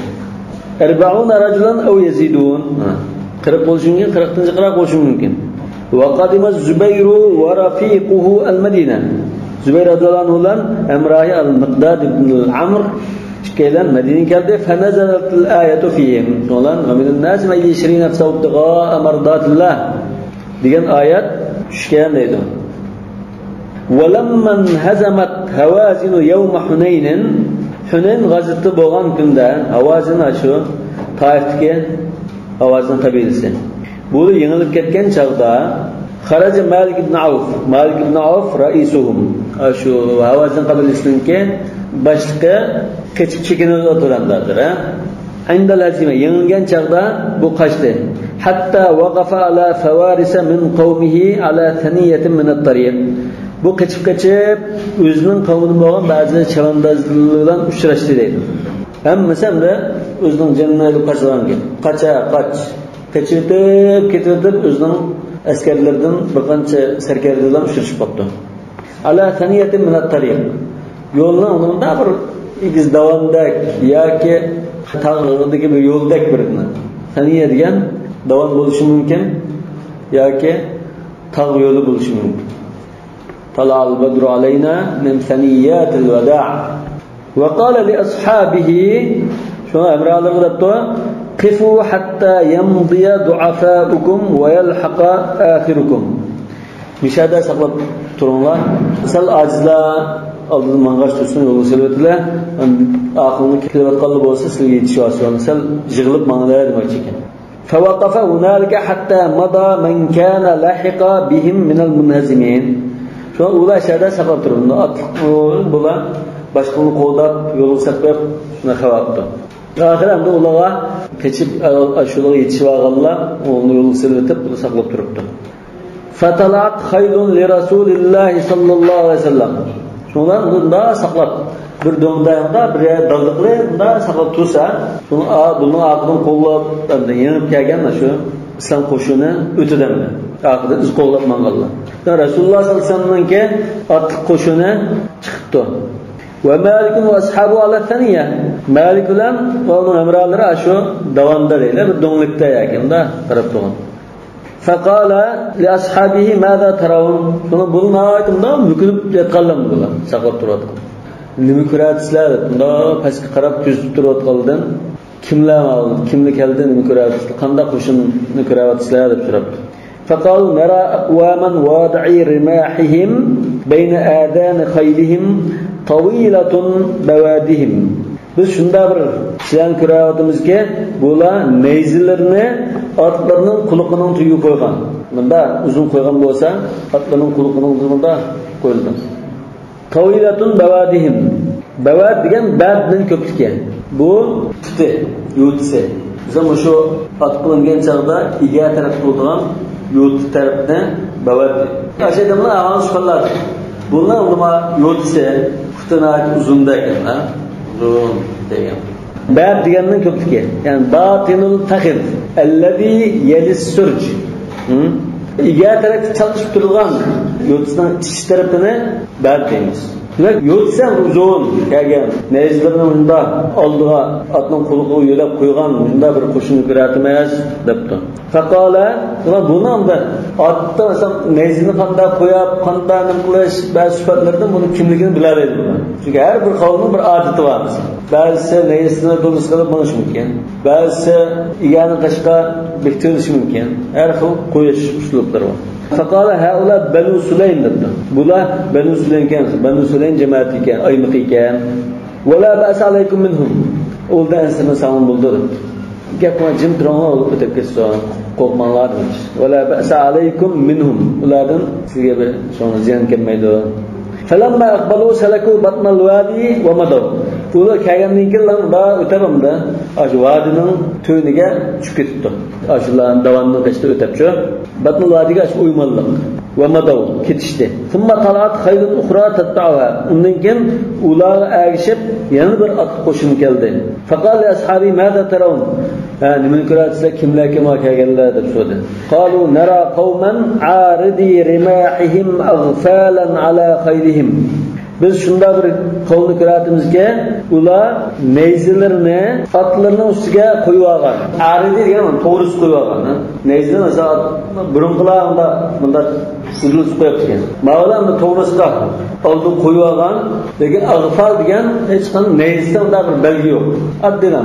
أربعون رجلا أو يزيدون. ھە. قىرىق بولۇشى مۇمكىن، قىرىقتىن جىقراق بولۇشى مۇمكىن. وقدم الزبير ورفيقه المدينة. زۇبەير رەزىياللاھۇ ئەنھۇ بىلەن ھەمراھى ئەل مىقداد ئىبن ئەمر ئىككىيلەن مەدىنىگە كەلدى. فنزلت الآية فيهم. شۇنىڭ بىلەن ومن الناس من يشري نفسه ابتغاء مرضات الله دېگەن ئايەت چۈشكەن دەيدۇ. ولما انهزمت هوازن يوم حنين، ھۈنەين غازۋىتى بولغان كۈندە، ھاۋازىن شۇ تائىفتىكى ھاۋازىن قەبىلىسى. بۇلار يېڭىلىپ كەتكەن چاغدا، خرج مالك بن عوف، مالك بن عوف رئيسهم. شۇ ھاۋازىن قەبىلىسىنىڭكى باشلىقى قېچىپ چېكىنىۋاتىدۇ ھازىر، ھە؟ عند الهزيمة، يېڭىلگەن چاغدا بۇ قاچتى. حتى وقف على فوارس من قومه على ثنية من الطريق. بۇ قېچىپ-قېچىپ ئۆزىنىڭ قەۋمىدىن بولغان بەزى چەۋەندازلار بىلەن ئۇچراشتى دەيدۇ. ھەممىسى ئەمدى ئۆزىنىڭ جېنىنى ئېلىپ قاچىدىغان گەپ. قاچا، قاچ. قېچىۋېتىپ، كېتىۋېتىپ ئۆزىنىڭ ئەسكەرلىرىدىن بىر قانچە سەركەردە بىلەن ئۇچرىشىپ قاپتۇ. على ثنية من الطريق. يولنىڭ ئۇنىڭدا بىر ئېگىز داۋاندەك ياكى تاغدىكى بىر يولدەك بىرنى. ثنية دېگەن داۋان بولۇشى مۇمكىن ياكى تاغ يولى بولۇشى مۇمكىن. طلع البدر علينا من ثنيات الوداع. وقال لأصحابه، شۇڭا ھەمراھلىرىغا دەپتۇ، قفوا حتى يمضي ضعفاؤكم ويلحق آخركم. مۇشۇ يەردە ساقلاپ تۇرۇڭلار. سەل ئاجىزلار ئالدىدا ماڭغاچ تۇرسۇن، يولغا سېلىۋېتىلە. ئاخىرىڭلار كېلىۋاتقانلار بولسا سىلەرگە يېتىشىۋالسۇن. سەل يىغىلىپ ماڭىلە دېمەكچى ئىكەن. فوقف هنالك حتى مضى من كان لحق بهم من المنهزمين. شۇڭا ئۇلار شۇ يەردە ساقلاپ تۇرۇپ، ئاتلىق بۇلار باشقىلارنى قوغداپ، يولغا ساقلاپ، شۇنداق قىلىۋاپتۇ. ئاخىرى ئەمدى ئۇلارغا قېچىپ، شۇلارغا يېتىشىۋالغانلار ئۇنى يولغا سېلىۋېتىپ، ئۇنى ساقلاپ تۇرۇپتۇ. فطلعت خيل لرسول الله صلى الله عليه وسلم. شۇلار ئۇنى مۇنداق ساقلاپ، بىر دۆڭدە، بىر يەر دالدىقلىرى مۇنداق ساقلاپ تۇرسا، شۇنىڭ ئا-، بۇنىڭ ئارقىدىن قوغلاپ، ئەمدى يېڭىپ كەلگەن شۇ ئىسلام قوشۇنى ئۆتىدۇ ئەمدى. ئارقىدىن ئىز قوغلاپ ماڭغانلار. رەسۇلۇللا سەللەللاھۇ ئەلەيھى ۋەسەللەمنىڭكى ئاتلىق قوشۇنى چىقىپتۇ. ومالك وأصحابه على الثنية. مالىك بىلەن ئۇنىڭ ھەمراھلىرى شۇ داۋاندا دەيلى، بىر دۆڭلۈكتە ياكى مۇنداق قاراپ تۇرغان. فقال لأصحابه ماذا ترون؟ شۇنىڭ بۇلار ناھايىتى مۇنداق مۆكۈنۈپ ياتقانلار بۇلار، ساقلاپ تۇرۇۋاتقان. نېمە كۆرەتسىلەر دەپ، مۇنداق پەسكە قاراپ كۆزىتىپ تۇرۇۋاتقانلىرىدىن، كىملەر، كىملەر كەلدى، نېمە كۆرەتسىلەر، قانداق قوشۇننى كۆرەتسىلەر دەپ سوراپتۇ. فقالوا نرى أقواما واضعي رماحهم بين آذان خيلهم طويلة بوادهم. بىز شۇنداق بىر كىشىلەرنى كۆرۈۋاتىمىزكى، بۇلار نەيزىلىرىنى ئاتلىرىنىڭ قۇلىقىنىڭ تۈۋىگە قويغان. مۇنداق ئۇزۇن قويغان بولسا، ئاتلىرىنىڭ قۇلىقىنىڭ مۇنداق قويۇلىدۇ. طويلة بوادهم. بواد دېگەن بەدنىڭ كۆپلۈكى. بۇ پۇتى، يوتىسى. مىسال، مۇشۇ ئاتقا مىنگەن چاغدا ئېگەر تەرەپ تۇرىدىغان يوتا تەرەپنى بواد دەيدۇ. ئاشۇ ئادەملەر ئاڭلىشىپ قالىدۇ. بۇلار ئۇنىڭ يوتىسى، پۇتى ناھايىتى ئۇزۇن دېگەن، ھە؟ ئۇزۇن دېگەن. بەد دېگەننىڭ كۆپلۈكى. يەنى باتنۇل فخذ الذي يلي السرج. ھە؟ ئېگەر تەرەپكە چالقىشىپ تۇرىدىغان يوتىسىنىڭ ئىچ تەرىپىنى بەد دەيمىز. دېمەك، يوتىسى ئۇزۇن كەلگەن، نەيزىلىرىنى مۇنداق ئالدىغا، ئاتنىڭ قۇلىقىغا يۆلەپ قويغان مۇنداق بىر قوشۇننى كۆرەتتىم دەپتۇ. فقال، بۇنىڭ بىر ئاتتا، مەسىلەن، نەيزىنى قانداق قويۇپ، قانداق نېمە قىلىش، بەزى سۈپەتلىرىدىن بۇنىڭ كىملىكىنى بىلەلەيدۇ. چۈنكى ھەر بىر قەۋمنىڭ بىر ئادىتى بار. بەزىسى نەيزىسىنى دۇمسىز قىلىپ مېڭىشى مۇمكىن. بەزىسى ئىگەنى تاشقا بېكىتىۋېلىشى مۇمكىن. ھەر خىل قويۇش ئۇسلۇبلىرى بار. فقال هؤلاء بنو سليم دەپتۇ. بۇلار بەنۇ سۇلەيم ئىكەن، بەنۇ سۇلەيم جامائىتى ئىكەن، ئايمىقى ئىكەن. ولا بأس عليكم منهم. ئۇلاردا ئەنسىرىمىسەڭلار بولىدۇ دەپتۇ. گەپ قىلماي جىم تۇرۇڭلار، ئۇلار ئۆتۈپ كەتسۇن. قورقماڭلار دېمەكچى. ولا بأس عليكم منهم. ئۇلاردىن سىزگە بىر شۇڭا زىيان كەلمەيدۇ. فلما أقبلوا سلكوا بطن الوادي ومضوا. ئۇلار كەلگەندىن كېيىن ئۇلار ئۆتەلمىدى. ئاشۇ ۋادىنىڭ تۆۋىنىگە چۈشۈپ كېتىپتۇ. ئاشۇلار داۋاننىڭ قېشىدا ئۆتەپچۇ. بەتنۇل ۋادىگە ئاشۇ ئويمانلىق. ومضوا، كېتىشتى. ثم طلعت خيل أخرى تتبعها. ئۇندىن كېيىن ئۇلارغا ئەگىشىپ يەنە بىر ئاتلىق قوشۇن كەلدى. فقال لأصحابه ماذا ترون؟ ھە، نېمىنى كۆرەتسىلەر، كىملەر، كىملەر كەلگەنلەر دەپ سورىدى. قالوا نرى قوما عارضي رماحهم أغفالا على خيلهم. بىز شۇنداق بىر قەۋمنى كۆرەتتىمىزكى، ئۇلار نەيزىلىرىنى ئاتلىرىنىڭ ئۈستىگە قويۇۋالغان. ئارىدى دېگەن توغرىسى قويۇۋالغان، ھە؟ نەيزىنى، مەسىلەن، بۇرۇنقىلار ئۇنداق، مۇنداق ئۇدۇلسىز قويۇپتىكەن. ماۋۇلار ئۇنداق توغرىسىدا ئالدىن قويۇۋالغان. لېكىن ئاغفال دېگەن ھېچقانداق نەيزىسىدە ئۇنداق بىر بەلگە يوق. ئاددىيلا.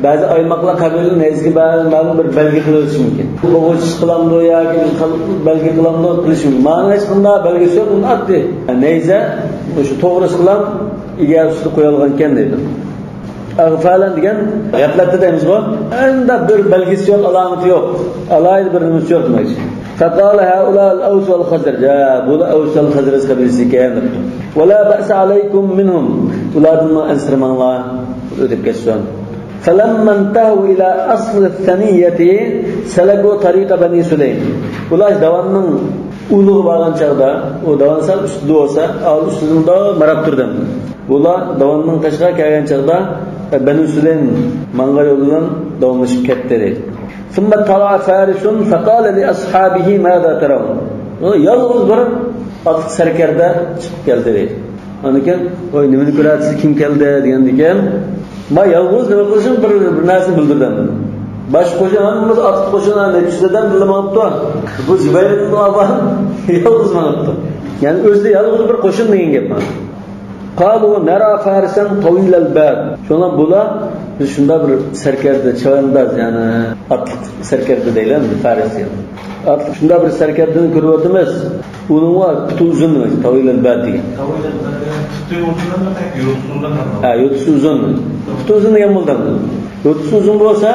بەزى ئايماقلار قەبىلىنىڭ نەيزىسىگە مە-، مەلۇم بىر بەلگە قىلىۋېتىشى مۇمكىن. بوغۇچ قىلامدۇ ياكى بىر خىل بەلگە قىلامدۇ، قىلىشى مۇمكىن. مانا ھېچقانداق بەلگىسى يوق، ئۇنى ئاتتى. نەيزە مۇشۇ توغرىسىلا ئىگە ئۈستىدە قويۇلغان ئىكەن دەيدۇ. ئاغفالەن دېگەن غەپلەتتە دەيمىزغۇ. ئەندە بىر بەلگىسى يوق، ئالامىتى يوق. ئالاھىدە بىر نېمىسى يوق دېمەكچى. فقال هؤلاء الأوس والخزرج. ھە، بۇلار ئەۋس ۋەل خەزرەج قەبىلىسى ئىكەن دەپتۇ. ولا بأس عليكم منهم. ئۇلاردىن ئەنسىرىمەڭلار. ئۆتۈپ كەتسۇن. فلما انتهوا إلى أصل الثنية سلكوا طريق بني سليم. ئۇلار داۋاننىڭ ئۇلىغا بارغان چاغدا، ئۇ داۋان سەل ئۈستىدە بولسا، ئاۋۋال ئۈستىدىن مۇنداق ماراپ تۇردى. بۇلار داۋاننىڭ قېشىغا كەلگەن چاغدا، بەنۇ سۇلەيم ماڭغان يولى بىلەن داۋاملىشىپ كەتتى دەيدۇ. ثم طلع فارس فقال لأصحابه ماذا ترون؟ يالغۇز بىر ئاتلىق سەركەردە چىقىپ كەلدى دەيدۇ. ئاندىن كېيىن، ۋاي، نېمىنى كۆرەتسىز، كىم كەلدى دېگەندىن كېيىن، ما يالغۇز نېمە قىلسۇن، بىر، بىر نەرسىنى بىلدۈردى ئەمدى. باشقا قوشۇن، ھەممىمىز ئاتلىق قوشۇن، نەچچە يۈز ئادەم بىللە ماڭىپتۇ. بۇ زۇبەير ئىبن ئاۋۋام يالغۇز ماڭىپتۇ. يەنى ئۆزى يالغۇز بىر قوشۇن دېگەن گەپ مانا. قالوا نرى فارسا طويل الباد. شۇڭا بۇلار، بىز شۇنداق بىر سەركەردە، چەۋەنداز، يەنى ئاتلىق سەركەردە دەيلى، فارس دېگەن. ئاتلىق شۇنداق بىر سەركەردىنى كۆرۈۋاتىمىز. ئۇنىڭغا پۇتى ئۇزۇن دېمەك، طويل الباد دېگەن. پۇتى ئۇزۇن دېمەك، يوتىسى ئۇزۇن. ھە، يوتىسى ئۇزۇن. پۇتى ئۇزۇن دېگەن بولدى. يوتىسى ئۇزۇن بولسا،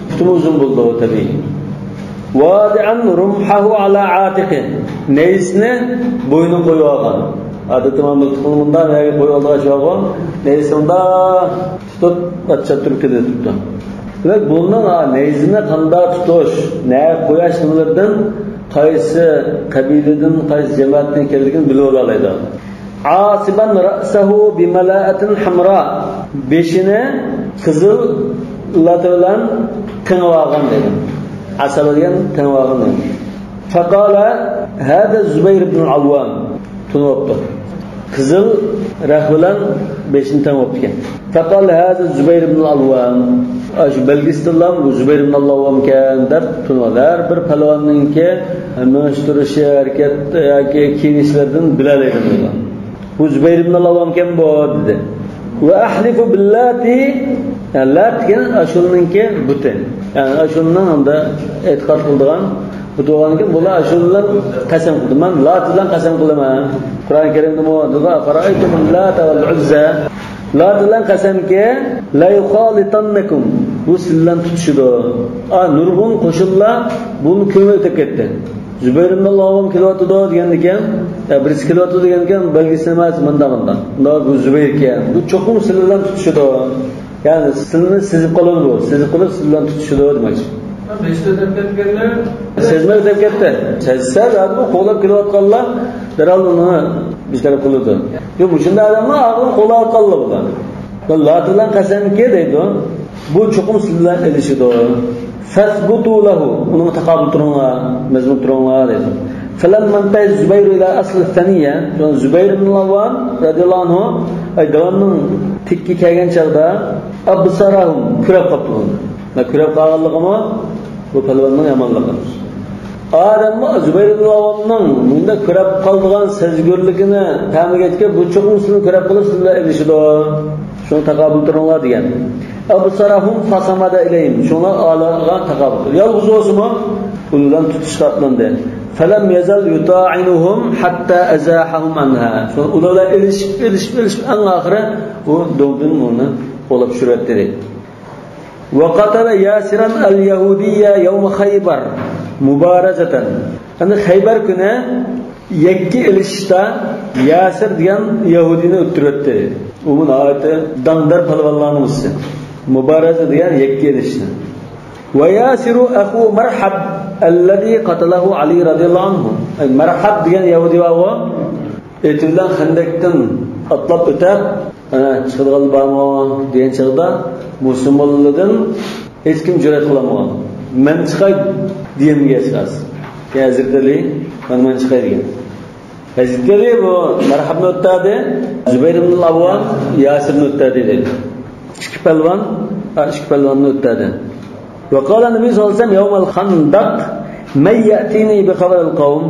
پۇتىمۇ ئۇزۇن بولىدۇ، تەبىئىي. واضعا رمحه على عاتقه. نەيزىسىنى بوينىغا قويۇۋالغان. ئادەتتە مانا مىلتىقنى مۇنداق نەگە قويۇۋالىدىغان ئىش بارغۇ. نەيزىسىنى مۇنداق تۇتۇپ، ئاتچاپ تۇرۇپ كېتىدۇ. دېمەك، بۇنىڭ، ھە، نەيزىنى قانداق تۇتۇش، نەگە قويۇش نېمىلىرىدىن، قايسى قەبىلىدىن، قايسى جەمەتتىن كەلگىنىنى بىلىۋالالايدۇ. عاصبا رأسه بملاءة حمراء. بېشىنى قىزىل لاتا بىلەن تېڭىۋالغان دەيدۇ. ئاسابا دېگەن تېڭىۋالغان دەيدۇ. فقال هذا الزبير بن العوام. تونۇۋاپتۇ. قىزىل رەخ بىلەن بېشىنى تېڭىۋاپتىكەن. فقال هذا الزبير بن العوام. ئاشۇ بەلگىسىدىنلا بۇ زۇبەير ئىبن ئەل ئەۋۋامكەن دەپ تونۇۋالدى. ھەر بىر پالۋاننىڭكى مېڭىش تۇرۇشى، ھەرىكەت ياكى كىيىنىشلىرىدىن بىلەلەيدۇ بۇلار. بۇ زۇبەير ئىبن ئەل ئەۋۋامكەن بۇ، دېدى. ۋە ئەھلىفۇ بىللاتی، يەنى لات دېگەن ئاشۇنىڭكى بۇتى. يەنى ئاشۇنىڭ ئەمدى ئېتىقاد قىلىدىغان بۇتى بولغاندىكىن، بۇلار ئاشۇ بىلەن قەسەم قىلدى. مەن لات بىلەن قەسەم قىلىمەن. قۇرئان كەرىمدىمۇ دېدى، ئەفەرەئەيتۇمۇل لاتا ۋەل ئۇززا. لات بىلەن قەسەمكى، لەيۇخالىتەننەكۇم، بۇ سىز بىلەن تۇتۇشىدۇ. ئا، نۇرغۇن قوشۇنلار بۇنى كۆرمەي ئۆتۈپ كەتتى. زۇبەير ئىبن ئەل ئەۋۋام كېلىۋاتىدۇ دېگەندىكىن، يا بىرسى كېلىۋاتىدۇ دېگەندىكىن، بەلگىسى ئەمەس، مۇنداق، مۇنداق. مۇنداق، بۇ زۇبەير ئىكەن. بۇ چوقۇم سىلەر بىلەن تۇتۇشىدۇ. يەنى سىلىنى سېزىپ قالىدۇ بۇ. سېزىپ قېلىپ سىلەر بىلەن تۇتۇشىدۇ دېمەكچى. بېشىدا ئۆتۈپ كەتكەنلەر. سەزمەي ئۆتۈپ كەتتى. سەزسە، زادى بۇ قوغلاپ كېلىۋاتقانلار دەرھال ئۇنى بىر تەرەپ قىلىدۇ. يوق، مۇشۇنداق ئادەملەر ئاغزىنى قوغلاۋاتقانلار بۇلار. لات بىلەن قەسەمكى دەيدۇ. بۇ چوقۇم سىز بىلەن ئېلىشىدۇ. فەسبۇتۇ لەھۇ، ئۇنىڭغا تاقابىل تۇرۇڭلار، مەزمۇت تۇرۇڭلار دەيدۇ. فەلەممەنتەھە زۇبەيرۇ ئىلە ئەسلى سەنىيە، سوڭ زۇبەير ئىبن ئەل ئەۋۋام رەزىيەللاھۇ ئەنھۇ، ئەي، داۋاننىڭ تېكىگە كەلگەن چاغدا، ئەبسەرەھۇم، كۆرۈپ قاپتۇ بۇنى. مانا كۆرۈپ قالغانلىقىمۇ بۇ پالۋاننىڭ يامانلىقى. ئادەممۇ زۇبەير ئىبن ئەل ئەۋۋامنىڭ مۇنداق كۆرۈپ قالىدىغان سەزگۈرلۈكىنى پەمىگە يەتكەن، بۇ چوقۇم سىزنى كۆرۈپ قېلىپ سىز بىلەن ئېلىشىدۇ. شۇڭا تاقابىل تۇرۇڭلار دېگەن. ئەبسەرەھۇم فەسەمەدە ئىلەيھىم. شۇڭا ئالارغا تاقابىل تۇردى. يالغۇز بولسىمۇ ئۇلار بىلەن تۇتۇشقا ئاتلاندى. فەلەم يەزەل يۇتائىنۇھۇم ھەتتا ئەزاھەھۇم ئەنھا. شۇڭا ئۇلار بىلەن ئېلىشىپ، ئېلىشىپ، ئېلىشىپ، ئەڭ ئاخىرى ئۇ دۆڭدىن ئۇنى قوغلاپ چۈشۈرۈۋەتتى دەيدۇ. ۋە قاتەلە ياسىرەن ئەل يەھۇدىييە يەۋمە خەيبەر مۇبارەزەتەن. يەنى خەيبەر كۈنى يەككە ئېلىشىشتا ياسىر دېگەن يەھۇدىينى ئۆلتۈرۈۋەتتى. ئۇمۇ ناھايىتى داڭدار پالۋانلارنىڭ بىرسى. مۇبارەزە دېگەن يەككە ئېلىشىشتا. ۋە ياسىرۇ ئەخۇ مەرھەب ئەللەزى قاتەلەھۇ ئەلى رەزىيەللاھۇ ئەنھۇ. ئەي، مەرھەب دېگەن يەھۇدىي بارغۇ، ئېتى بىلەن خەندەكتىن ئاتلاپ ئۆتەپ، ئەنە، چىقىدىغانلار بارمۇ دېگەن چاغدا، مۇسۇلمانلاردىن ھېچكىم جۈرئەت قىلالمىغان. مەن چىقاي دېگەنگە ھېچقايسى. يا ھەزرىتى ئەلى، مانا مەن چىقاي دېگەن. ھەزرىتى ئەلى بۇ مەرھەبنى ئۆتتەردى، زۇبەير ئىبن ئەل ئەۋۋام ياسىرنى ئۆتتەردى دەيدۇ. ئىككى پەلۋان، ھە، ئىككى پەلۋاننى ئۆتتەردى. ۋە قالە نەبىييۇ سەللەللاھۇ ئەلەيھى ۋەسەللەم يەۋمەل خەندەق مەن يەتىنى بىخەبەرىل قەۋم.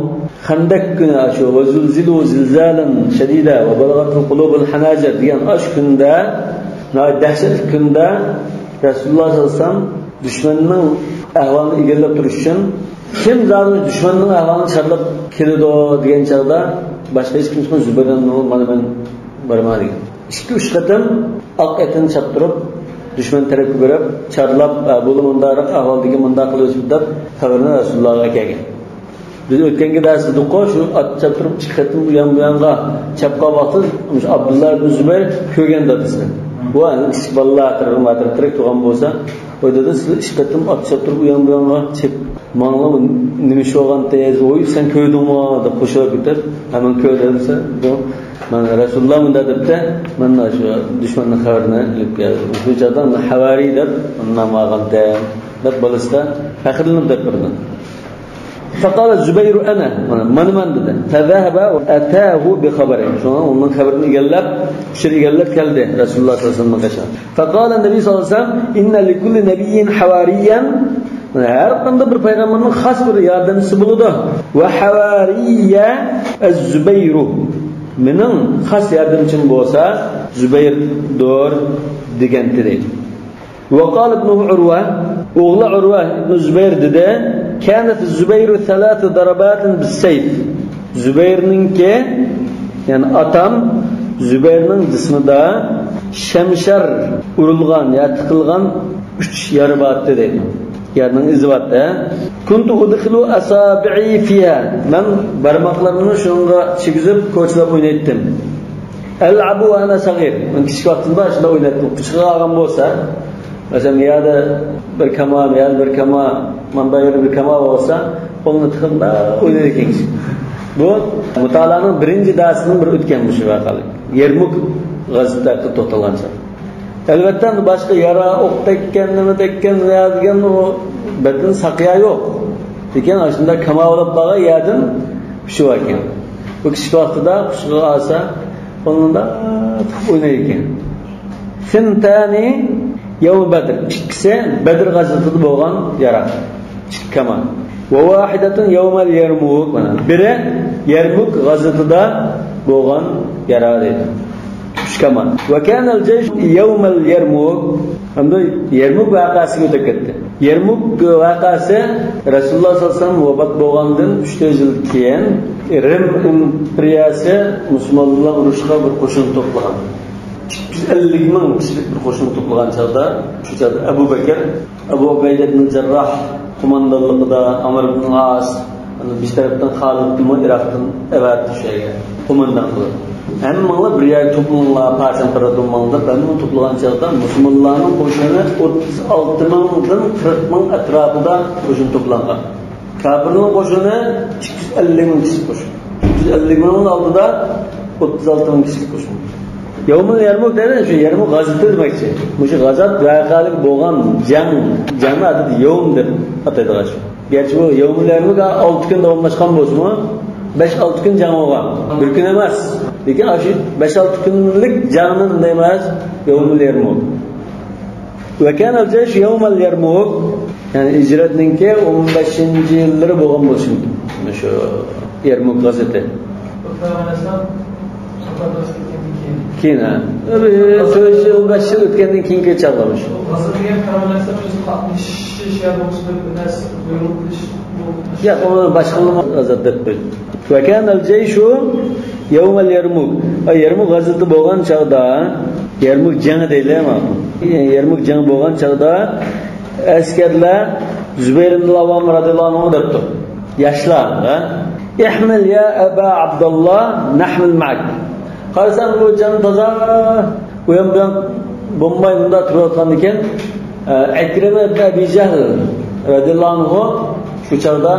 خەندەك كۈنى ئاشۇ، ۋە زۇلزىلۇ زىلزالەن شەدىدە ۋە بەلەغەتىل قۇلۇبۇل ھەناجىر دېگەن ئاشۇ كۈندە، ناھايىتى دەھشەتلىك كۈندە رەسۇلۇللاھ سەللەللاھۇ ئەلەيھى ۋەسەللەم دۈشمەننىڭ ئەھۋالىنى ئىگىلەپ تۇرۇش ئۈچۈن، كىم زادى دۈشمەننىڭ ئەھۋالىنى چارلاپ كېلىدۇ دېگەن چاغدا، باشقا ھېچكىم چىقماي، زۇبەير ئىبن ئەل ئەۋۋام، مانا مەن بارىمەن دېگەن. ئىككى، ئۈچ قېتىم ئاق ئېتىنى چاپتۇرۇپ، دۈشمەن تەرەپكە بېرىپ، چارلاپ، «ھە، بۇلار مۇنداقراق ئەھۋالدىكى، مۇنداق قىلىۋېتىپتۇ» دەپ، خەۋىرىنى رەسۇلۇللاھقا ئەكەلگەن. بىز ئۆتكەنگە دەرس دېدۇققۇ، شۇ ئات چاپتۇرۇپ، ئىككى قېتىم ئۇ يان بۇ يانغا چاپقان ۋاقتى، مۇشۇ ئابدۇللا ئىبن زۇبەير كۆرگەن دادىسىنى. بۇ ئەنە كىچىك بالىلار ئەتراپىدا تىرەك تۇرغان بولسا، «ۋاي دادا، سىز ئىككى قېتىم ئات چاپتۇرۇپ، ئۇ يان بۇ يانغا چېپ ماڭلا، نېمە ئىش بولغانتى؟ ۋوي، سەن كۆردۈڭمۇ؟» دەپ قوشۇلۇپ كېتىپ، «ھە، مەن كۆردۈم» دېسە، «بۇ، مانا رەسۇلۇللا مۇنداق دەپتۇ، مەن شۇ دۈشمەننىڭ خەۋىرىنى ئېلىپ كەلدىم.» شۇ چاغدا مانا ھەۋارىي دەپ نام ئالغانتى، دەپ بالىسىدا پەخىرلىنىپ دەپ بېرىدۇ. فقال الزبير أنا، مانا، مانا مەن دېدى. فذهب وأتاه بخبره. شۇڭا ئۇنىڭ خەۋىرىنى ئىگىلەپ، ئۇچۇر ئىگىلەپ كەلدى رەسۇلۇللا سەللەللاھۇ ئەلەيھى ۋەسەللەمنىڭ قېشىغا. فقال النبي صلى الله عليه وسلم إن لكل نبي حواريا. مانا، ھەر قانداق بىر پەيغەمبەرنىڭ خاس بىر ياردەمچىسى بولىدۇ. وحواريي الزبير. مېنىڭ خاس ياردەمچىم بولسا زۇبەيردۇر دېگەنتى دەيدۇ. وقال ابنه عروة، ئوغلى ئۇرۋە ئىبن زۇبەير دېدى، كان في الزبير ثلاث ضربات بالسيف. زۇبەيرنىڭكى، يەنى ئاتام زۇبەيرنىڭ جىسمىدا شەمشەر ئۇرۇلغان يا تىقىلغان ئۈچ يارا بارتتى دەيدۇ. يارنىڭ ئىزى بارتتى. كنت أدخل أصابعي فيها. مەن بارماقلىرىمنى شۇنىڭغا چىگىزىپ، كوچىلاپ ئوينايتتىم. ألعب وأنا صغير. مەن كىچىك ۋاقتىمدا شۇنداق ئوينايتتىم. قۇچىقىغا ئالغان بولسا، مەسىلەن، يەردە بىر كاما، يەردە بىر كاما، ماندا يەردە بىر كاما بولسا، قولىنى تىقىپ مۇنداق ئوينايدىكەن كىشى. بۇ مۇتالانىڭ بىرىنچى دەرسىنىڭ بىر ئۆتكەن مۇشۇ ۋەقەلىك. يەرمۇك غەزۋىتى ھەققىدە توختالغان چاغ. ئەلۋەتتە، باشقا يارا، ئوق تەگكەن، نېمە تەگكەن، نېمە دېگەن ئۇ بەدىنى ساقىيا يوق. لېكىن ئاشۇنداق كاما بولۇپ قالغان يەردىن پىشىۋالغان. بۇ كىچىك ۋاقتىدا قۇچىقىغا ئالسا، ئۇنىڭدا تۇتۇپ ئوينايدىكەن. ثنتان يوم بدر، ئىككىسى بەدر غازۋىتىدا بولغان يارا. ئىككى كامان. وواحدة يوم اليرموك، مانا، بىرى يەرمۇك غازۋىتىدا بولغان يارا دەيدۇ. ئۈچ كامان. وكان الجيش يوم اليرموك، ئەمدى يەرمۇك ۋەقەسىگە ئۆتۈپ كەتتى. يەرمۇك ۋەقەسى رەسۇلۇللاھ سەللەللاھۇ ئەلەيھى ۋەسەللەم ۋاپات بولغاندىن ئۈچ تۆت يىل كېيىن رىم ئىمپېرىيەسى مۇسۇلمانلار ئۇرۇشقا بىر قوشۇن توپلىغان. ئىككى يۈز ئەللىك مىڭ كىشىلىك بىر قوشۇن توپلىغان چاغدا، شۇ چاغدا ئەبۇ بەكىر، ئەبۇ ئۇبەيدە ئىبن جەرراھ قوماندانلىقىدا ئامر ئىبن ئاس، بىر تەرەپتىن خالىدنىمۇ ئىراقتىن ئەۋەتتى شۇ يەرگە قوماندان قىلىپ. ھەممىڭلار بىر يەرگە توپلىنىڭلار، پارچە-پارچە بولماڭلار دەپ، ھەممىنى توپلىغان چاغدا مۇسۇلمانلارنىڭ قوشۇنى ئوتتۇز ئالتە مىڭدىن قىرىق مىڭ ئەتراپىدا قوشۇن توپلانغان. كاپىرنىڭ قوشۇنى ئىككى يۈز ئەللىك مىڭ كىشىلىك قوشۇن. ئىككى يۈز ئەللىك مىڭنىڭ ئالدىدا ئوتتۇز ئالتە مىڭ كىشىلىك قوشۇن. يەۋمۇل يەرمۇك دەيدۇ، شۇ يەرمۇك غازۋىتى دېمەكچى. مۇشۇ غازات ۋەقەلىك بولغان جەڭ، جەڭنى ئادەتتە يەۋم دەپ ئاتايدىغان شۇ. گەرچە بۇ يەۋمۇل يەرمۇك ئالتە كۈن داۋاملاشقان بولسىمۇ، بەش-ئالتە كۈن جەڭ بولغان. بىر كۈن ئەمەس. لېكىن ئاشۇ بەش-ئالتە كۈنلۈك جەڭنى دەيمىز، يەۋمۇل يەرمۇك. وكان الجيش يوم اليرموك، يەنى ھىجرەتنىڭكى ئون بەشىنچى يىللىرى بولغان بولۇشى مۇمكىن. شۇ يەرمۇك غازۋىتى. كېيىن، ھە. بىر تۆت يىل، بەش يىل ئۆتكەندىن كېيىنكى چاغلار شۇ. غازا دېگەن قارىمايسىز، ئۆزى قاتنىشىش يا بولمىسا بىر نەرسە بۇيرۇق قىلىش، بۇ ياق، ئۇنى باشقىلارمۇ غازات دەپ قويدى. وكان الجيش يوم اليرموك. ئا، يەرمۇك غازۋىتى بولغان چاغدا، يەرمۇك جېڭى دەيلى، مانا. يەرمۇك جېڭى بولغان چاغدا ئەسكەرلەر زۇبەير ئىبن ئەل-ئەۋۋام رەزىيەللاھۇ ئەنھۇ دەپتۇ. ياشلار، ھە؟ احمل يا أبا عبد الله نحمل معك. قارىسام، بۇ جان تازا ئۇيان بۇيان بولماي مۇنداق تۇرۇۋاتقاندىكىن، ئە، ئەكرىمە ئىبن ئەبى جەھل رەزىيەللاھۇ ئەنھۇ شۇ چاغدا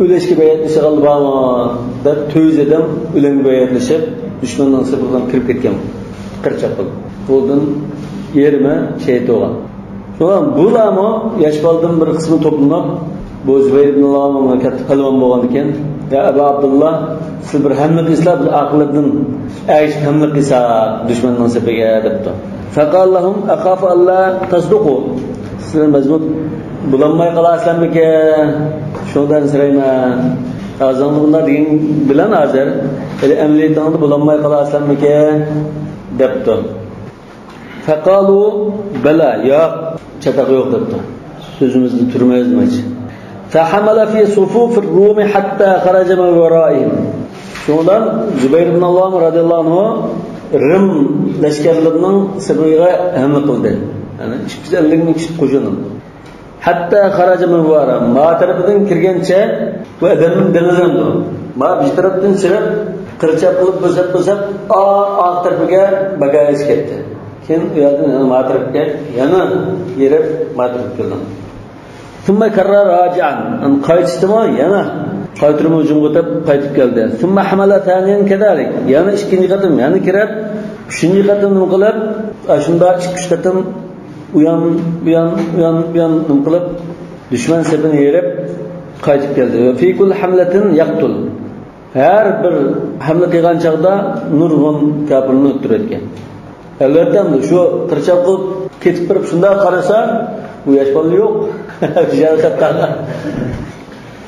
ئۆلۈشكە بەيئەتلىشىدىغانلار بارمۇ دەپ، تۆت يۈز ئادەم ئۆلۈمگە بەيئەتلىشىپ، دۈشمەننىڭ سېپىغا كىرىپ كەتكەن، قىرچاق قىلىپ. بۇدىن يېرىمى شېھىت بولغان. شۇڭا بۇلارمۇ ياش بالىدىن بىر قىسمى توپلىنىپ، بۇ زۇبەير ئىبن ئەل-ئەۋۋام كاتتا پەلۋان بولغاندىكىن، يا ئەبا ئابدۇللا، سىز بىر ھەملە قىلسىلەر، بىز ئاقىلەتتىن ئەگىشىپ ھەملە قىلساق دۈشمەننىڭ سېپىگە، دەپتۇ. فقال لهم أخاف ألا تصدقوا. سىلەر مەزمۇت بولالماي قالارسىلەرمىكىن؟ شۇنىڭدىن ئەنسىرەيمەن. ئاغزىڭدا بۇنداق دېگەن بىلەن ھازىر، ھېلى ئەمەلىيىتىڭدە بولالماي قالارسىلەرمىكىن؟ دەپتۇ. فقالوا بلى، ياق، چاتاق يوق دەپتۇ. سۆزىمىزدىن تۇرمايمىز دېمەكچى. فحمل في صفوف الروم حتى خرج من ورائهم. شۇنىڭ بىلەن زۇبەير ئىبن ئەل-ئەۋۋام رەزىيەللاھۇ ئەنھۇ رىم لەشكەرلىرىنىڭ سېپىغا ھەملە قىلدى. يەنى ئىككى يۈز ئەللىك مىڭ كىشىلىك قوشۇنى. حتى خرج من ورائهم. ما تەرىپىدىن كىرگەنچە بۇ ئادەمنى دېڭىزلەندى. ما بىر تەرەپتىن چىقىپ، قىرچاق قىلىپ بوشاپ، بوشاپ، ئا، ئارقا تەرىپىگە بەگايىش كەتتى. كېيىن ئۇ يەردىن يەنە ما تەرەپكە، يەنە يېرىپ ما تەرەپكە كىردى. ثم كرر راجعا. يەنى قايتىشتىمۇ يەنە قايتۇرما ھۇجۇمغا ئۆتۈپ قايتىپ كەلدى. ثم حمل ثانيا كذلك. يەنە ئىككىنچى قېتىم يەنە كىرىپ، ئۈچىنچى قېتىم نېمە قىلىپ، ئاشۇنداق ئىككى ئۈچ قېتىم ئۇيان، بۇيان، ئۇيان، بۇيان نېمە قىلىپ، دۈشمەن سېپىنى يېرىپ قايتىپ كەلدى. وفي كل حملة يقتل. ھەر بىر ھەملە قىلغان چاغدا نۇرغۇن كاپىرنى ئۆلتۈرۈۋەتكەن. ئەلۋەتتە، ئەمدى شۇ قىرچاق قىلىپ كېتىپ بېرىپ شۇنداق قارىسا، بۇ ياش بالا يوق.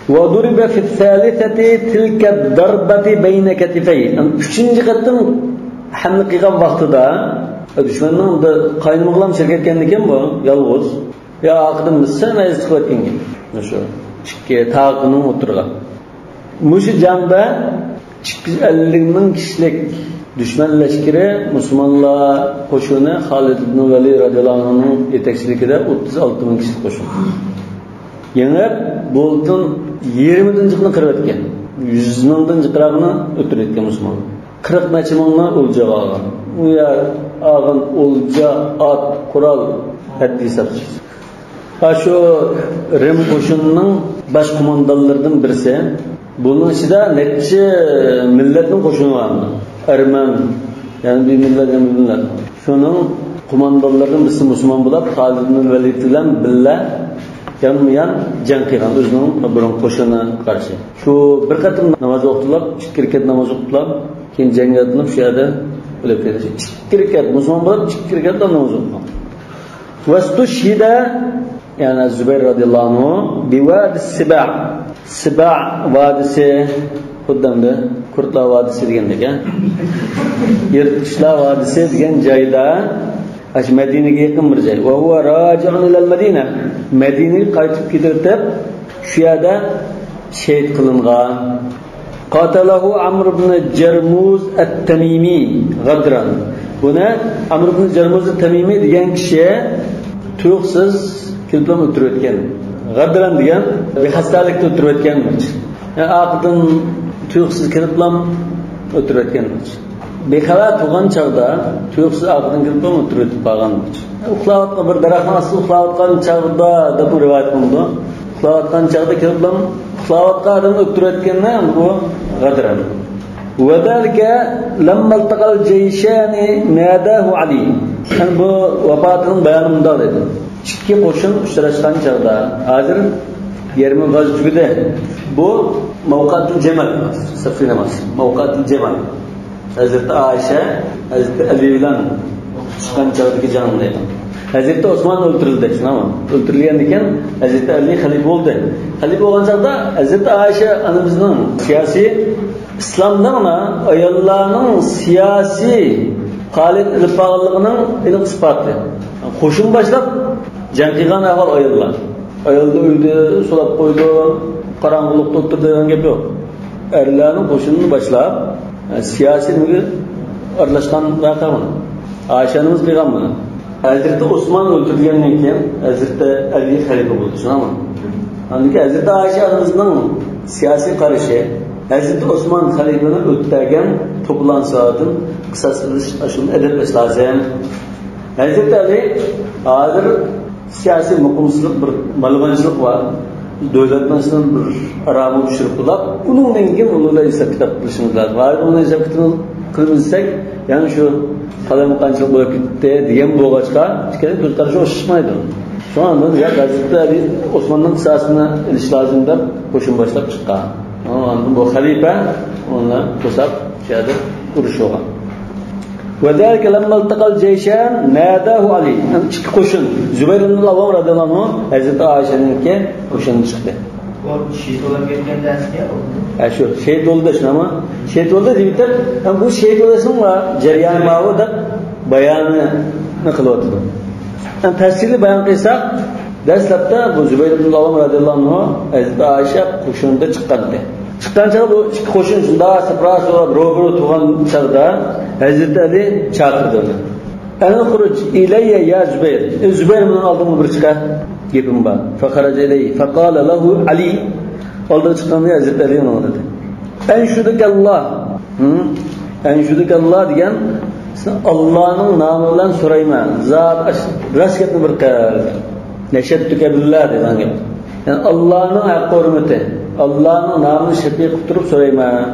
وضرب في الثالثة تلك الضربة بين كتفيه. ئۈچىنچى قېتىم ھەملە قىلغان ۋاقتىدا، دۈشمەننىڭ بىر قاينىمىغىلا شېرىك ئىكەنمىكىن بۇ، يالغۇز. يا ئارقىدىن بىر سەل نەيزە چىقىۋەتكەن گەپ. شۇ ئىككى تاقىنىڭ ئوتتۇرىغا. مۇشۇ جەڭدە ئىككى يۈز ئەللىك مىڭ كىشىلىك دۈشمەن لەشكىرى، مۇسۇلمانلار قوشۇنى خالىد ئىبن ۋەلىد رەزىيەللاھۇ ئەنھۇنىڭ يېتەكچىلىكىدە ئوتتۇز ئالتە مىڭ كىشىلىك قوشۇن. يېڭىپ، بۇلتىن يېرىمىدىن جىقنى قىرىۋەتكەن. يۈز مىڭدىن جىقراقنى ئۆلتۈرۈۋەتكەن مۇسۇلمانلار. قىرىق نەچچە مىڭنى ئولجىغا ئالغان. ئۇ يەر ئالغان ئولجا، ئات، قورال ھەددى ھېسابسىز. ھا، شۇ رىم قوشۇنىنىڭ باش قوماندانلىرىدىن بىرسى. بۇنىڭ ئىچىدە نەچچە مىللەتنىڭ قوشۇنى بار. ئەرمەن، يەنە بىر مىللەت، يەنە بىر مىللەت. شۇنىڭ قوماندانلىرىدىن بىرسى مۇسۇلمان بولۇپ، خالىد ئىبن ۋەلىد بىلەن بىللە يانمۇ يان جەڭ قىلغان، ئۆزىنىڭ بۇرۇنقى قوشۇنىغا قارشى. شۇ بىر قېتىم ناماز ئوقۇتۇلۇپ، ئىككى رەكەت ناماز ئوقۇتۇلۇپ، كېيىن جەڭگە ئاتلىنىپ، شۇ يەردە ئۆلۈپ كەتتى. ئىككى رەكەت، مۇسۇلمان بولۇپ، ئىككى رەكەتلا ناماز ئوقۇغان. ۋەستۇشھىدە، يەنى زۇبەير رەزىياللاھۇ ئەنھۇ، بىۋادى سىبا. سىبا ۋادىسى، خۇددى ئەمدى كۇردلار ۋادىسى دېگەندەك، ھە؟ يىرتقۇچلار ۋادىسى دېگەن جايدا، ئاشۇ مەدىنىگە يېقىن بىر جاي. ۋە ھۇۋە راجىئۇن ئىلەل مەدىنە. مەدىنىگە قايتىپ كېتىۋېتىپ، شۇ يەردە شېھىت قىلىنغان. قاتەلەھۇ ئەمر ئىبنى جەرمۇز ئەت-تەمىمى غەدرەن. بۇنى ئەمر ئىبنى جەرمۇز ئەت-تەمىمى دېگەن كىشى تۇيۇقسىز كېلىپلا ئۆلتۈرۈۋەتكەن. غەدرەن دېگەن بىخەستەلىكتە ئۆلتۈرۈۋەتكەن. يەنى ئارقىدىن تۇيۇقسىز كېلىپلا ئۆلتۈرۈۋەتكەن. بىخەۋەر تۇرغان چاغدا تۇيۇقسىز ئارقىدىن كېلىپلا ئۆلتۈرۈۋېتىپ قالغان. ئۇخلاۋاتقان، بىر دەرەخنىڭ ئاستىدا ئۇخلاۋاتقان چاغدا دەپمۇ رىۋايەت قىلىنىدۇ. ئۇخلاۋاتقان چاغدا كېلىپلا ئۇخلاۋاتقان ئادەمنى ئۆلتۈرۈۋەتكەننى بۇ غەدرەن. ۋەزالىكە لەممەلتەقەل جەيشانى ناداھۇ ئەلى. يەنى بۇ ۋاپاتىنىڭ بايانى مۇنداق دەيدۇ. ئىككى قوشۇن ئۇچراشقان چاغدا، ھازىر يەرمۇ غازا تۈگىدى. بۇ مەۋقەتۇل جەمەل، سەفىنە ئەمەس، مەۋقەتۇل جەمەل. ھەزرىتى ئائىشە، ھەزرىتى ئەلى بىلەن چىققان چاغدىكى جەڭ دەيدۇ. ھەزرىتى ئوسمان ئۆلتۈرۈلدى، شۇنداقمۇ؟ ئۆلتۈرۈلگەندىكىن، ھەزرىتى ئەلى خەلىپە بولدى. خەلىپە بولغان چاغدا ھەزرىتى ئائىشە ئانىمىزنىڭ سىياسىي، ئىسلامدا مانا ئاياللارنىڭ سىياسىي پائالىيەت ئېلىپ بارغانلىقىنىڭ ئېنىق ئىسپاتى. قوشۇن باشلاپ جەڭ قىلغان ئەھۋال ئاياللار. ئايالنى ئۆيدە سولاپ قويىدۇ، قاراڭغۇلۇقتا ئولتۇرىدۇ دېگەن گەپ يوق. ئەرلەرنىڭ قوشۇنىنى باشلاپ، سىياسىي نېمىگە ئارىلاشقان ۋەقە بۇ. ئائىشە ئانىمىز قىلغان بۇنى. ھەزرىتى ئوسمان ئۆلتۈرۈلگەندىن كېيىن ھەزرىتى ئەلى خەلىپە بولدى، شۇنداقمۇ؟ ئاندىن كېيىن ھەزرىتى ئائىشە ئانىمىزنىڭ سىياسىي قارىشى، ھەزرىتى ئوسمان خەلىپىنى ئۆلتۈرگەن توپىلاڭچىلاردىن قىساس ئېلىش، ئاشۇنى ئەدەپ قىلىش لازىم. ھەزرىتى ئەلى ھازىر سىياسىي مۇقىمسىزلىق، بىر مالىمانچىلىق بار. دۆلەتنىڭ ئىچىدىن بىر ئارامىنى چۈشۈرۈپ بولاپ، ئۇنىڭدىن كېيىن ئۇنىڭ بىلەن ھېساب كىتاب قىلىشىمىز لازىم. ھازىر ئۇنى ھېساب كىتاب قىلمىساق، يەنە شۇ قالايمىقانچىلىق بولۇپ كېتەتتى دېگەن بولغاچقا، ئىككىلەن كۆز قارىشى ئوخشاشمايدۇ. شۇڭا ئاندىن ياق، ھەزرىتى ئەلى ئوسماننىڭ قىساسىنى ئېلىش لازىم دەپ قوشۇن باشلاپ چىققان. ئاندىن بۇ خەلىپە ئۇنى توساپ، شۇ يەردە ئۇرۇش بولغان. ۋەزالىكە لەممەلتەقەل جەيشان ناداھۇ ئەلى. يەنى ئىككى قوشۇن. زۇبەير ئىبنۇل ئاۋۋام رەزىياللاھۇ ئەنھۇ، ھەزرىتى ئائىشەنىڭكى قوشۇنى چىقتى. ئۇ شېھىت بولۇپ كەتكەندە ئەسكەر ئۇ. ھە، شۇ. شېھىت بولدى، شۇنداقمۇ؟ شېھىت بولدى دەپ، ھەم بۇ شېھىت بولۇشنىڭ جەريانى ماۋۇ دەپ بايانىنى قىلىۋاتىدۇ. ھەم تەپسىلىي بايان قىلساق، دەسلەپتە بۇ زۇبەير ئىبنۇل ئاۋۋام رەزىياللاھۇ ئەنھۇ ھەزرىتى ئائىشە قوشۇنىدا چىققانىدى. چىققان چاغدا بۇ ئىككى قوشۇن شۇنداق سەپرا سوراپ روبىرو تۇرغان چاغدا ھەزرىتى ئەلى چاقىردى ئۇنى. ئەن ئۇخرۇج ئىلەييە يا زۇبەير. ئەي زۇبەير، مېنىڭ ئالدىمغا بىر چىقە، گېپىم بار. فخرج إليه فقال له علي. ئالدىغا چىققاندا ھەزرىتى ئەلى ئۇنىڭغا دېدى. ئەنشۇدۇكەللا. ھىم؟ ئەنشۇدۇكەللا دېگەن، سېنى ئاللانىڭ نامى بىلەن سورايمەن. زات ئاش-، راست گەپنى بىر قىل. نەشەدتۇكە بىللا دېگەن گەپ. يەنى ئاللانىڭ ھەققى ھۆرمىتى، ئاللانىڭ نامىنى شەپىئى قىلىپ تۇرۇپ سورايمەن.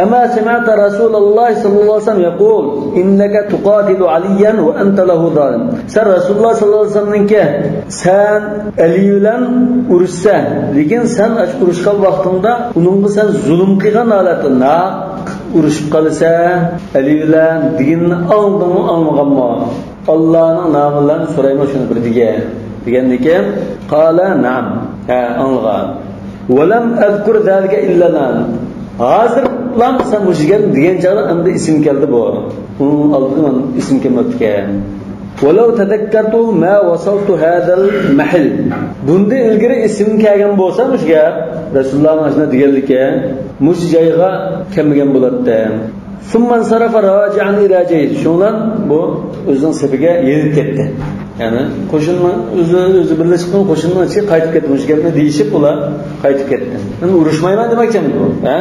أما سمعت رسول الله صلى الله عليه وسلم يقول إنك تقاتل عليا وأنت له ظالم. سەن رەسۇلۇللا ساللاللاھۇ ئەلەيھى ۋەسەللەمنىڭكى، سەن ئەلى بىلەن ئۇرۇشىسەن، لېكىن سەن ئاشۇ ئۇرۇشقان ۋاقتىڭدا ئۇنىڭغا سەن زۇلۇم قىلغان ھالەتتە ناھەق ئۇرۇشۇپ قالىسەن ئەلى بىلەن دېگىنىنى ئاڭلىدىڭمۇ، ئاڭلىمىغانمۇ؟ ئاللانىڭ نامى بىلەن سورايمەن شۇنى بىر دېگەن. دېگەندىكىن، قال نعم. ھە، ئاڭلىغان. ولم أذكر ذلك إلا الآن. ھازىرلا سەن مۇشۇ گەپنى دېگەن چاغدا ئەمدى ئېسىمگە كەلدى بۇ. ئۇنىڭ ئالدىدا مانا ئېسىمگە كەلمەپتىكەن. ولو تذكرت ما وصلت هذا المحل. بۇندىن ئىلگىرى ئېسىمگە كەلگەن بولسا مۇشۇ گەپ، رەسۇلۇللانىڭ ئاشۇنداق دېگەنلىكى، مۇشۇ جايغا كەلمىگەن بولاتتىم. ثم انصرف راجعا إلى جيشه. شۇنىڭ بىلەن بۇ ئۆزىنىڭ سېپىگە يېنىپ كەتتى. يەنى قوشۇننىڭ ئۆزى، ئۆزى بىرلىشىپ قالغان قوشۇننىڭ ئىچىگە قايتىپ كەتتى. مۇشۇ گەپنى دېيىشىپ ئۇلار قايتىپ كەتتى. مەن ئۇرۇشمايمەن دېمەكچىمىدى بۇ، ھە؟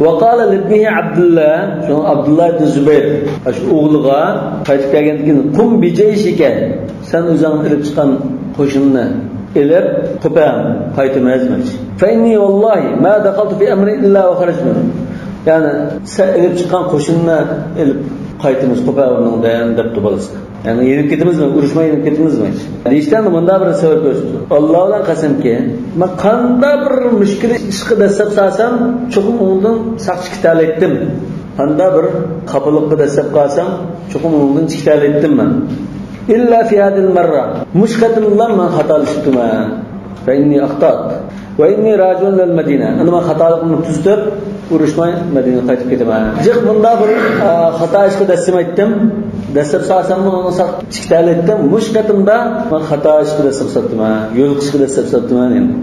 وقال لابنه عبد الله، شۇڭا ئابدۇللا ئىبن زۇبەير، شۇ ئوغلىغا قايتىپ كەلگەندىن كېيىن، قم بجيشك، سەن ئۆزۈڭ ئېلىپ چىققان قوشۇننى ئېلىپ، قوپە، قايتىمىز دېمەكچى. فإني والله ما دخلت في أمر إلا وخرجت منه. يەنى، سەن ئېلىپ چىققان قوشۇننى ئېلىپ قايتىمىز، قوپە ئورنۇڭدىن، دەپتۇ بالىسىغا. يەنى، يېنىپ كېتىمىزمۇ، ئۇرۇشماي يېنىپ كېتىمىزمۇ؟ دېيىشتە مۇنداق بىر سەۋەب كۆرسىتىدۇ. ئاللا بىلەن قەسەمكى، مەن قانداق بىر مۈشكۈل ئىشقا دەسسەپ سالسام، چوقۇم ئۇنىڭدىن ساقچى كېتەلەيتتىم. قانداق بىر خاپىلىققا دەسسەپ قالسام، چوقۇم ئۇنىڭدىن چىقىتەلەيتتىم مەن. إلا في هذه المرة، مۇشۇ قېتىملا مەن خاتالىشىپتىمەن. فإني أخطأت وإني راجع إلى المدينة. ئەمدى مەن خاتالىقىمنى تۈزىتىپ، ئۇرۇشماي مەدىنىگە قايتىپ كېتىمەن. جىق مۇنداق بىر، ئا، خاتا ئىشقا دەسسىمەيتتىم. دەسسەپ سالساممۇ ئۇنى ساق چىقىتالايتتىم. مۇشۇ قېتىمدا مەن خاتا ئىشقا دەسسەپ ساپتىمەن. يولۇقۇشقا دەسسەپ ساپتىمەن يەنە.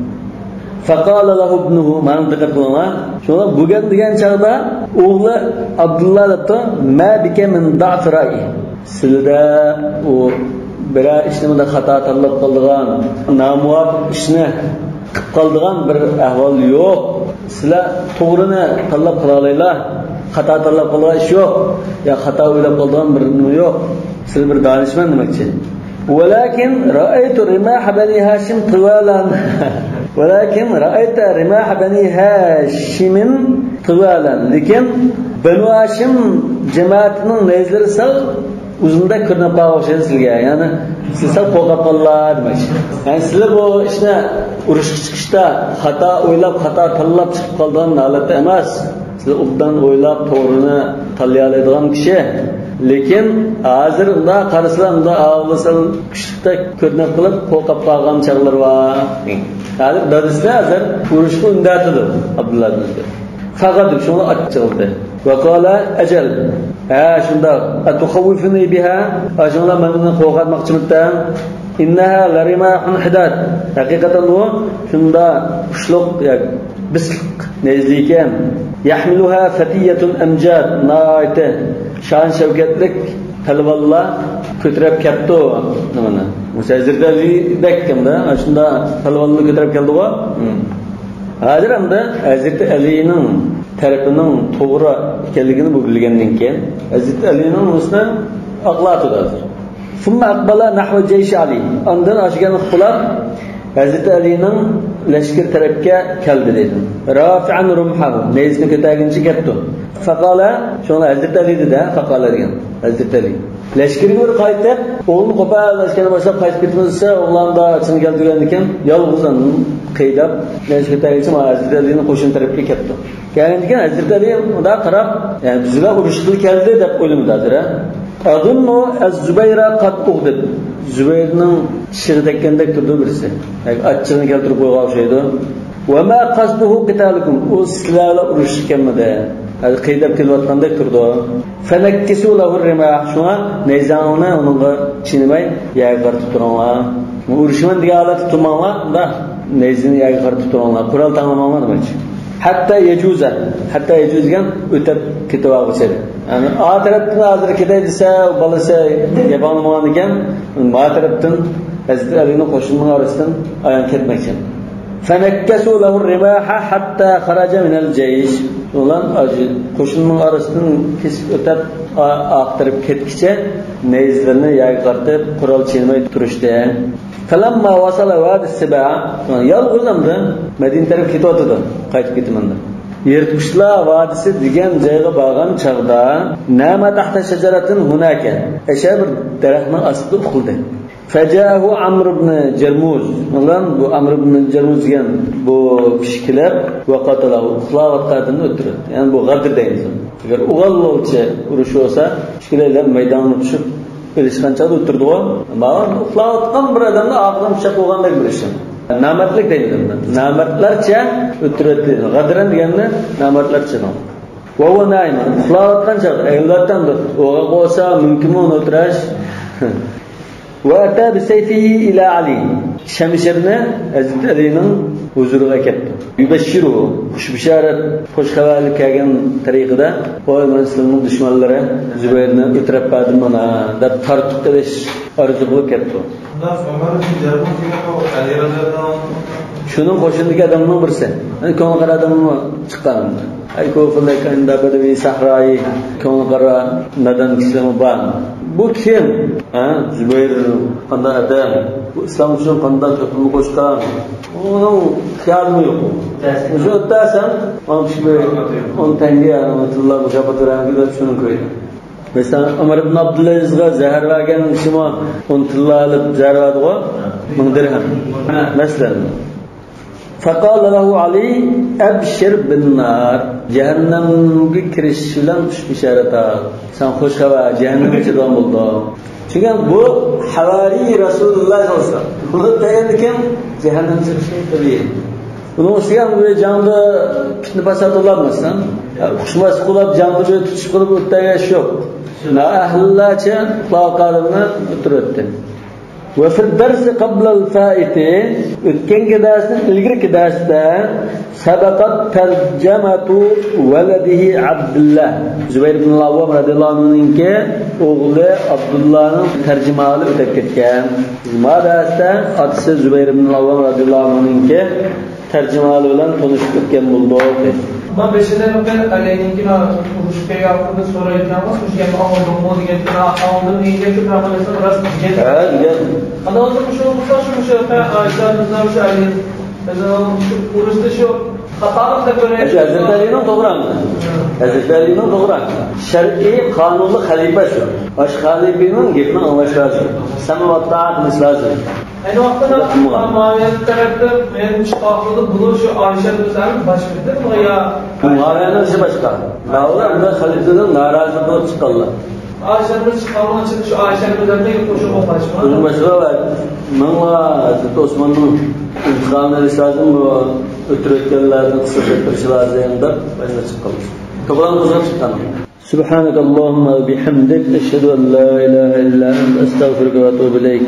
فقال له ابنه، مانا دىققەت قىلىڭلار. شۇڭا بۈگۈن دېگەن چاغدا ئوغلى ئابدۇللا دەپتۇ، ما بك من ضعف رأي. سىلىدە ئۇ بىرەر ئىشنى مۇنداق خاتا تاللاپ قالىدىغان، نامۇۋاپىق ئىشنى قىلىپ قالىدىغان بىر ئەھۋال يوق. سىلەر توغرىنى تاللاپ قىلالايلا، خاتا تاللاپ قالىدىغان ئىش يوق. يا خاتا ئويلاپ قالىدىغان بىر نېمە يوق. سىلەر بىر دانىشمەن دېمەكچى. ولكن رأيت رماح بني هاشم طوالا. ولكن رأيت رماح بني هاشم طوالا. لېكىن بەنۇ ھاشىم جامائىتىنىڭ نەيزىلىرى سەل ئۇزۇندەك كۆرۈنۈپ قالغان ئوخشايدۇ سىلەرگە. يەنى سىلەر سەل قورقۇپ قالدىڭلار دېمەكچى. يەنى سىلەر بۇ ئىشنى ئۇرۇشقا چىقىشتا خاتا ئويلاپ، خاتا تاللاپ چىقىپ قالىدىغان ھالەتتە ئەمەس. سىلەر ئوبدان ئويلاپ، توغرىنى تاللىيالايدىغان كىشى. لېكىن ھازىر ئۇنداق قارىسىلا، ئۇنداق ئاغلىسا، كۈچلۈكتەك كۆرۈنۈپ قېلىپ، قورقۇپ قالغان چاغلىرى بار. ھازىر دادىسى ھازىر ئۇرۇشقا ئۈندەۋاتىدۇ ئابدۇللا بىلەن. فغضب، شۇڭا ئاچچىقلىدى. وقال، أجل. ھە، شۇنداق. أتخوفني بها؟ ئاشۇڭلار مەن ئۇنى قورقۇتماقچىمىتەڭ؟ إنها لرماح حداد. ھەقىقەتەن ئۇ شۇنداق كۈچلۈك، يا بېسىق نەيزە ئىكەن. يحملها فتية أمجاد. ناھايىتى شان-شەۋكەتلىك پەلۋانلار كۆتۈرۈپ كەپتۇ. نېمىنى؟ مۇشۇ ھەزرىتى ئەلىدەك ئەمدى. شۇنداق پەلۋانلار كۆتۈرۈپ كەلدىغۇ. ھازىر ئەمدى ھەزرىتى ئەلىنىڭ تەرىپىنىڭ توغرا ئىكەنلىكىنى بۇ بىلگەندىن كېيىن، ھەزرىتى ئەلىنىڭ ئۈستىدىن ئاقلاتىدۇ ھازىر. ثم أقبل نحو جيش علي. ئاندىن ئاشۇ گەپنى قۇلاپ، ھەزرىتى ئەلىنىڭ لەشكىرى تەرەپكە كەلدى دەيدۇ. رافعا رمحه، نەيزىسىنى كۆتەرگىنىچە كەپتۇ. فقال، شۇڭا ھەزرىتى ئەلى دېدى، فقال دېگەن، ھەزرىتى ئەلى. لەشكىرىگە بىر قايتىپ، ئوغلىنى قوپاپ، لەشكەرنى باشلاپ قايتىپ كېتىمىز دېسە، ئوغلاندا ئىچىنى كەلتۈرگەندىكىن، يالغۇز ئاندىن قېيىداپ، نەيزە كۆتەرگىچە مانا ھەزرىتى ئەلىنىڭ قوشۇنى تەرەپكە كەپتۇ. كەلگەندىكىن ھەزرىتى ئەلى مۇنداق قاراپ، يەنى بىزگە ئۇرۇشقىلى كەلدى دەپ ئويلىمىدى ھازىر، ھە؟ أظن الزبير قد أغضب. زۇبەيرنىڭ چىشىغا تەگكەندەك تۇرىدۇ بىرسى. ياكى ئاچچىقىنى كەلتۈرۈپ قويغان ئوخشايدۇ. وما قصده قتالكم. ئۇ سىلەر بىلەن ئۇرۇشقا كەلمىدى. ھازىر قېيىداپ كېلىۋاتقاندەك تۇرىدۇ. فنكسوا له الرماح. شۇڭا نەيزەڭلارنى ئۇنىڭغا چىيماي يەرگە قارىتىپ تۇرۇڭلار. ئۇرۇشىمەن دېگەن ھالەتتە تۇرماڭلار. مۇنداق نەيزىنى يەرگە قارىتىپ تۇرۇڭلار، قورال تەڭلىمەڭلار دېمەكچى. حتى يجوز، حتى يجوز دېگەن ئۆتۈپ كېتىۋالغۇچە. يەنى ئا تەرەپتىن ھازىر كېتەي دېسە، ئۇ بالىسى گەپ ئاڭلىمىغان ئىكەن، ما تەرەپتىن ھەزرىتى ئەلىنىڭ قوشۇنىنىڭ ئارىسىدىن ئايان كەتمەكچى. فنكسوا له الرماح حتى خرج من الجيش. ئۇلار قوشۇننىڭ ئارىسىدىن كېسىپ ئۆتۈپ، ئا-، ئارقا تەرەپ كەتكىچە نەيزىلىرىنى يەرگە قارىتىپ، قورال چىيماي تۇرۇشتى. فلما وصل وادي السباع، يالغۇز ئەمدى مەدىنە تەرەپ كېتىۋاتىدۇ، قايتىپ كېتىمەن دەپ. يىرتقۇچلار ۋادىسى دېگەن جايغا بارغان چاغدا، نام تحت شجرة هناك، ئەشە بىر دەرەخنىڭ ئاستىدا ئۇخلىدى. فجاءه عمرو بن جرموز، بۇ ئامر ئىبن جەرمۇز دېگەن بۇ كىشى كېلىپ، وقتله، ئۇخلاۋاتقان ئادەمنى ئۆلتۈردى. يەنى بۇ غەدىر دەيمىز. ئەگەر ئوغۇلچە ئۇرۇش بولسا، ئىككىلەيلەن مەيدانغا چۈشۈپ، ئېلىشقان چاغدا ئۆلتۈرىدىغۇ. ماۋۇ ئۇخلاۋاتقان بىر ئادەمنى ئارقىدىن پىچاق ئۇرغاندەك بىر ئىش. نامەردلىك دەيمىز. نامەردلەرچە ئۆلتۈرۈۋەتتى. غەدىرەن دېگەننى نامەردلەرچە دەيدۇ. وهو نائم، ئۇخلاۋاتقان چاغدا، ئەلۋەتتە، ئوغۇل بولسا مۇمكىنمۇ ئۇنى ئۆلتۈرۈش؟ وأتى بسيفه إلى علي، شەمشىرىنى ھەزرىتى ئەلىنىڭ ھۇزۇرىغا ئەكەپتۇ. يبشره، خۇش بېشارەت، خۇش خەۋەر ئېلىپ كەلگەن تەرىقىدە، ۋاي، مانا سىلەرنىڭ دۈشمەنلىرى زۇبەيرنى ئۆلتۈرۈپ بەردىم مانا، دەپ تارتۇق قىلىش ئارزۇ قىلىپ كەپتۇ. شۇنداق ئۆمەر ئىبن جەرمۇز دېگەن ئۇ ئەلى رەزىيەللاھۇ ئەنھۇ. شۇنىڭ قوشۇنىدىكى ئادەمنىڭ بىرسى. يەنى كۆڭلى قارا ئادەممۇ چىققان. أيكون لك عند بدو صحراء، كۆڭلى قارا نادان كىشىلەرمۇ بار. بۇ كىم؟ ھە؟ زۇبەير قانداق ئادەم؟ بۇ ئىسلام ئۈچۈن قانداق تۆھپىمۇ قوشقان؟ ئۇنىڭ خىيالىمۇ يوق. مۇشۇ ئۆتەسەن، ئون كىشى بىر ئون تەڭگە، يەنى ئون تىللا مۇكاپات بېرەمدۇ دەپ شۇنى كۆيدى. مەسىلەن، ئۆمەر ئىبن ئابدۇلئەزىزغا زەھەر بەرگەن كىشىمۇ ئون تىللا ئېلىپ زەھەر بەردىغۇ، مىڭ دىرھەم. مەسىلەن. فقال له علي: أبشر بالنار. جەھەننەمگە كىرىش بىلەن خۇش بېشارەت ئال. سەن خۇش خەۋەر، جەھەننەمگە چىدىغان بولدۇڭ. چۈنكى بۇ ھەۋارىي رەسۇلۇللاھ ساللاللاھۇ ئەلەيھى ۋەسەللەم. بۇنى دېگەندىكىن جەھەننەمگە چىقىشى تەبىئىي. بۇنىڭ ئۈستىگە بۇ جەڭدە پىتنە پاسات بولالماسسەن، خۇشماسلىق قىلىپ، جەڭدە بىر تۇتۇش قىلىپ ئۆتەرگە ئىش يوق. نائەھلىلەرچە ئۇخلاۋاتقانلىرىنى ئۆتتۈرۈۋەتتى. وفي الدرس قبل الفائت، ئۆتكەنكى دەرستىن ئىلگىرىكى دەرستە سبقت ترجمة ولده عبد الله، زۇبەير ئىبن ئەل-ئەۋۋام رەزىيەللاھۇ ئەنھۇنىڭكى ئوغلى ئابدۇللانىڭ تەرجىمىھالى ئۆتۈپ كەتكەن. ما دەرستە ئاتىسى زۇبەير ئىبن ئەل-ئەۋۋام رەزىيەللاھۇ ئەنھۇنىڭكى تەرجىمىھالى بىلەن تونۇشۇپ ئۆتكەن بولدۇق. ما بېشىدا بىر ئەلەينىڭكى ئۇرۇش پەيغەمبىرىمىز سورايدىكەن، مۇشۇ گەپنى ئاڭلىدىڭمۇ دېگەن، ئاڭلىدىم دېگەن گەپنى پەيغەمبەر ئەلەيھىسسالام راست دېگەن. ھە، دېگەن. ئاندىن بولسا مۇشۇ بولسا شۇ، مۇشۇ ئايشە ئانىمىزنىڭ مۇشۇ ئەلى، مۇشۇ ئۇرۇشتا شۇ خاتالىق دەپ كۆرەيلى. شۇ ھەزرىتى ئەلىنىڭ توغرا. ھەزرىتى ئەلىنىڭ توغرا. شەرئىي قانۇنلۇق خەلىپە شۇ. باشقا خەلىپىنىڭ گېپىنى ئاڭلاش لازىم. سەمئۇ ۋە تائە قىلىش لازىم. ئەينى ۋاقىتتا مۇئاۋىيە تەرەپتە مەن چىقارغىلى بۇلار شۇ ئايشە ئۆزلەرنىڭ باشقىدىمۇ يا؟ مۇئاۋىيەنىڭ ئىشى باشقا. مۇئاۋىيە ئۇنداق خەلىپىدىن نارازى بولۇپ چىققانلار. ئايشە ئۆزى چىققانلىقى ئۈچۈن شۇ ئايشە ئۆزلەرنىڭ قوشۇنغا قاتناشقان. قوشۇن باشقا ۋە مىڭلار ھەزرىتى ئوسماننىڭ ئىنتىقامىنى ئېلىش لازىم، بۇ ئۆتتۈرۈۋەتكەنلەرنى قىساس ئەتتۈرۈش لازىم دەپ ئايلىنىپ چىققانلار. توغرا قىزغا چىققان. سبحانك اللهم وبحمدك، أشهد أن لا إله إلا أنت، أستغفرك وأتوب إليك.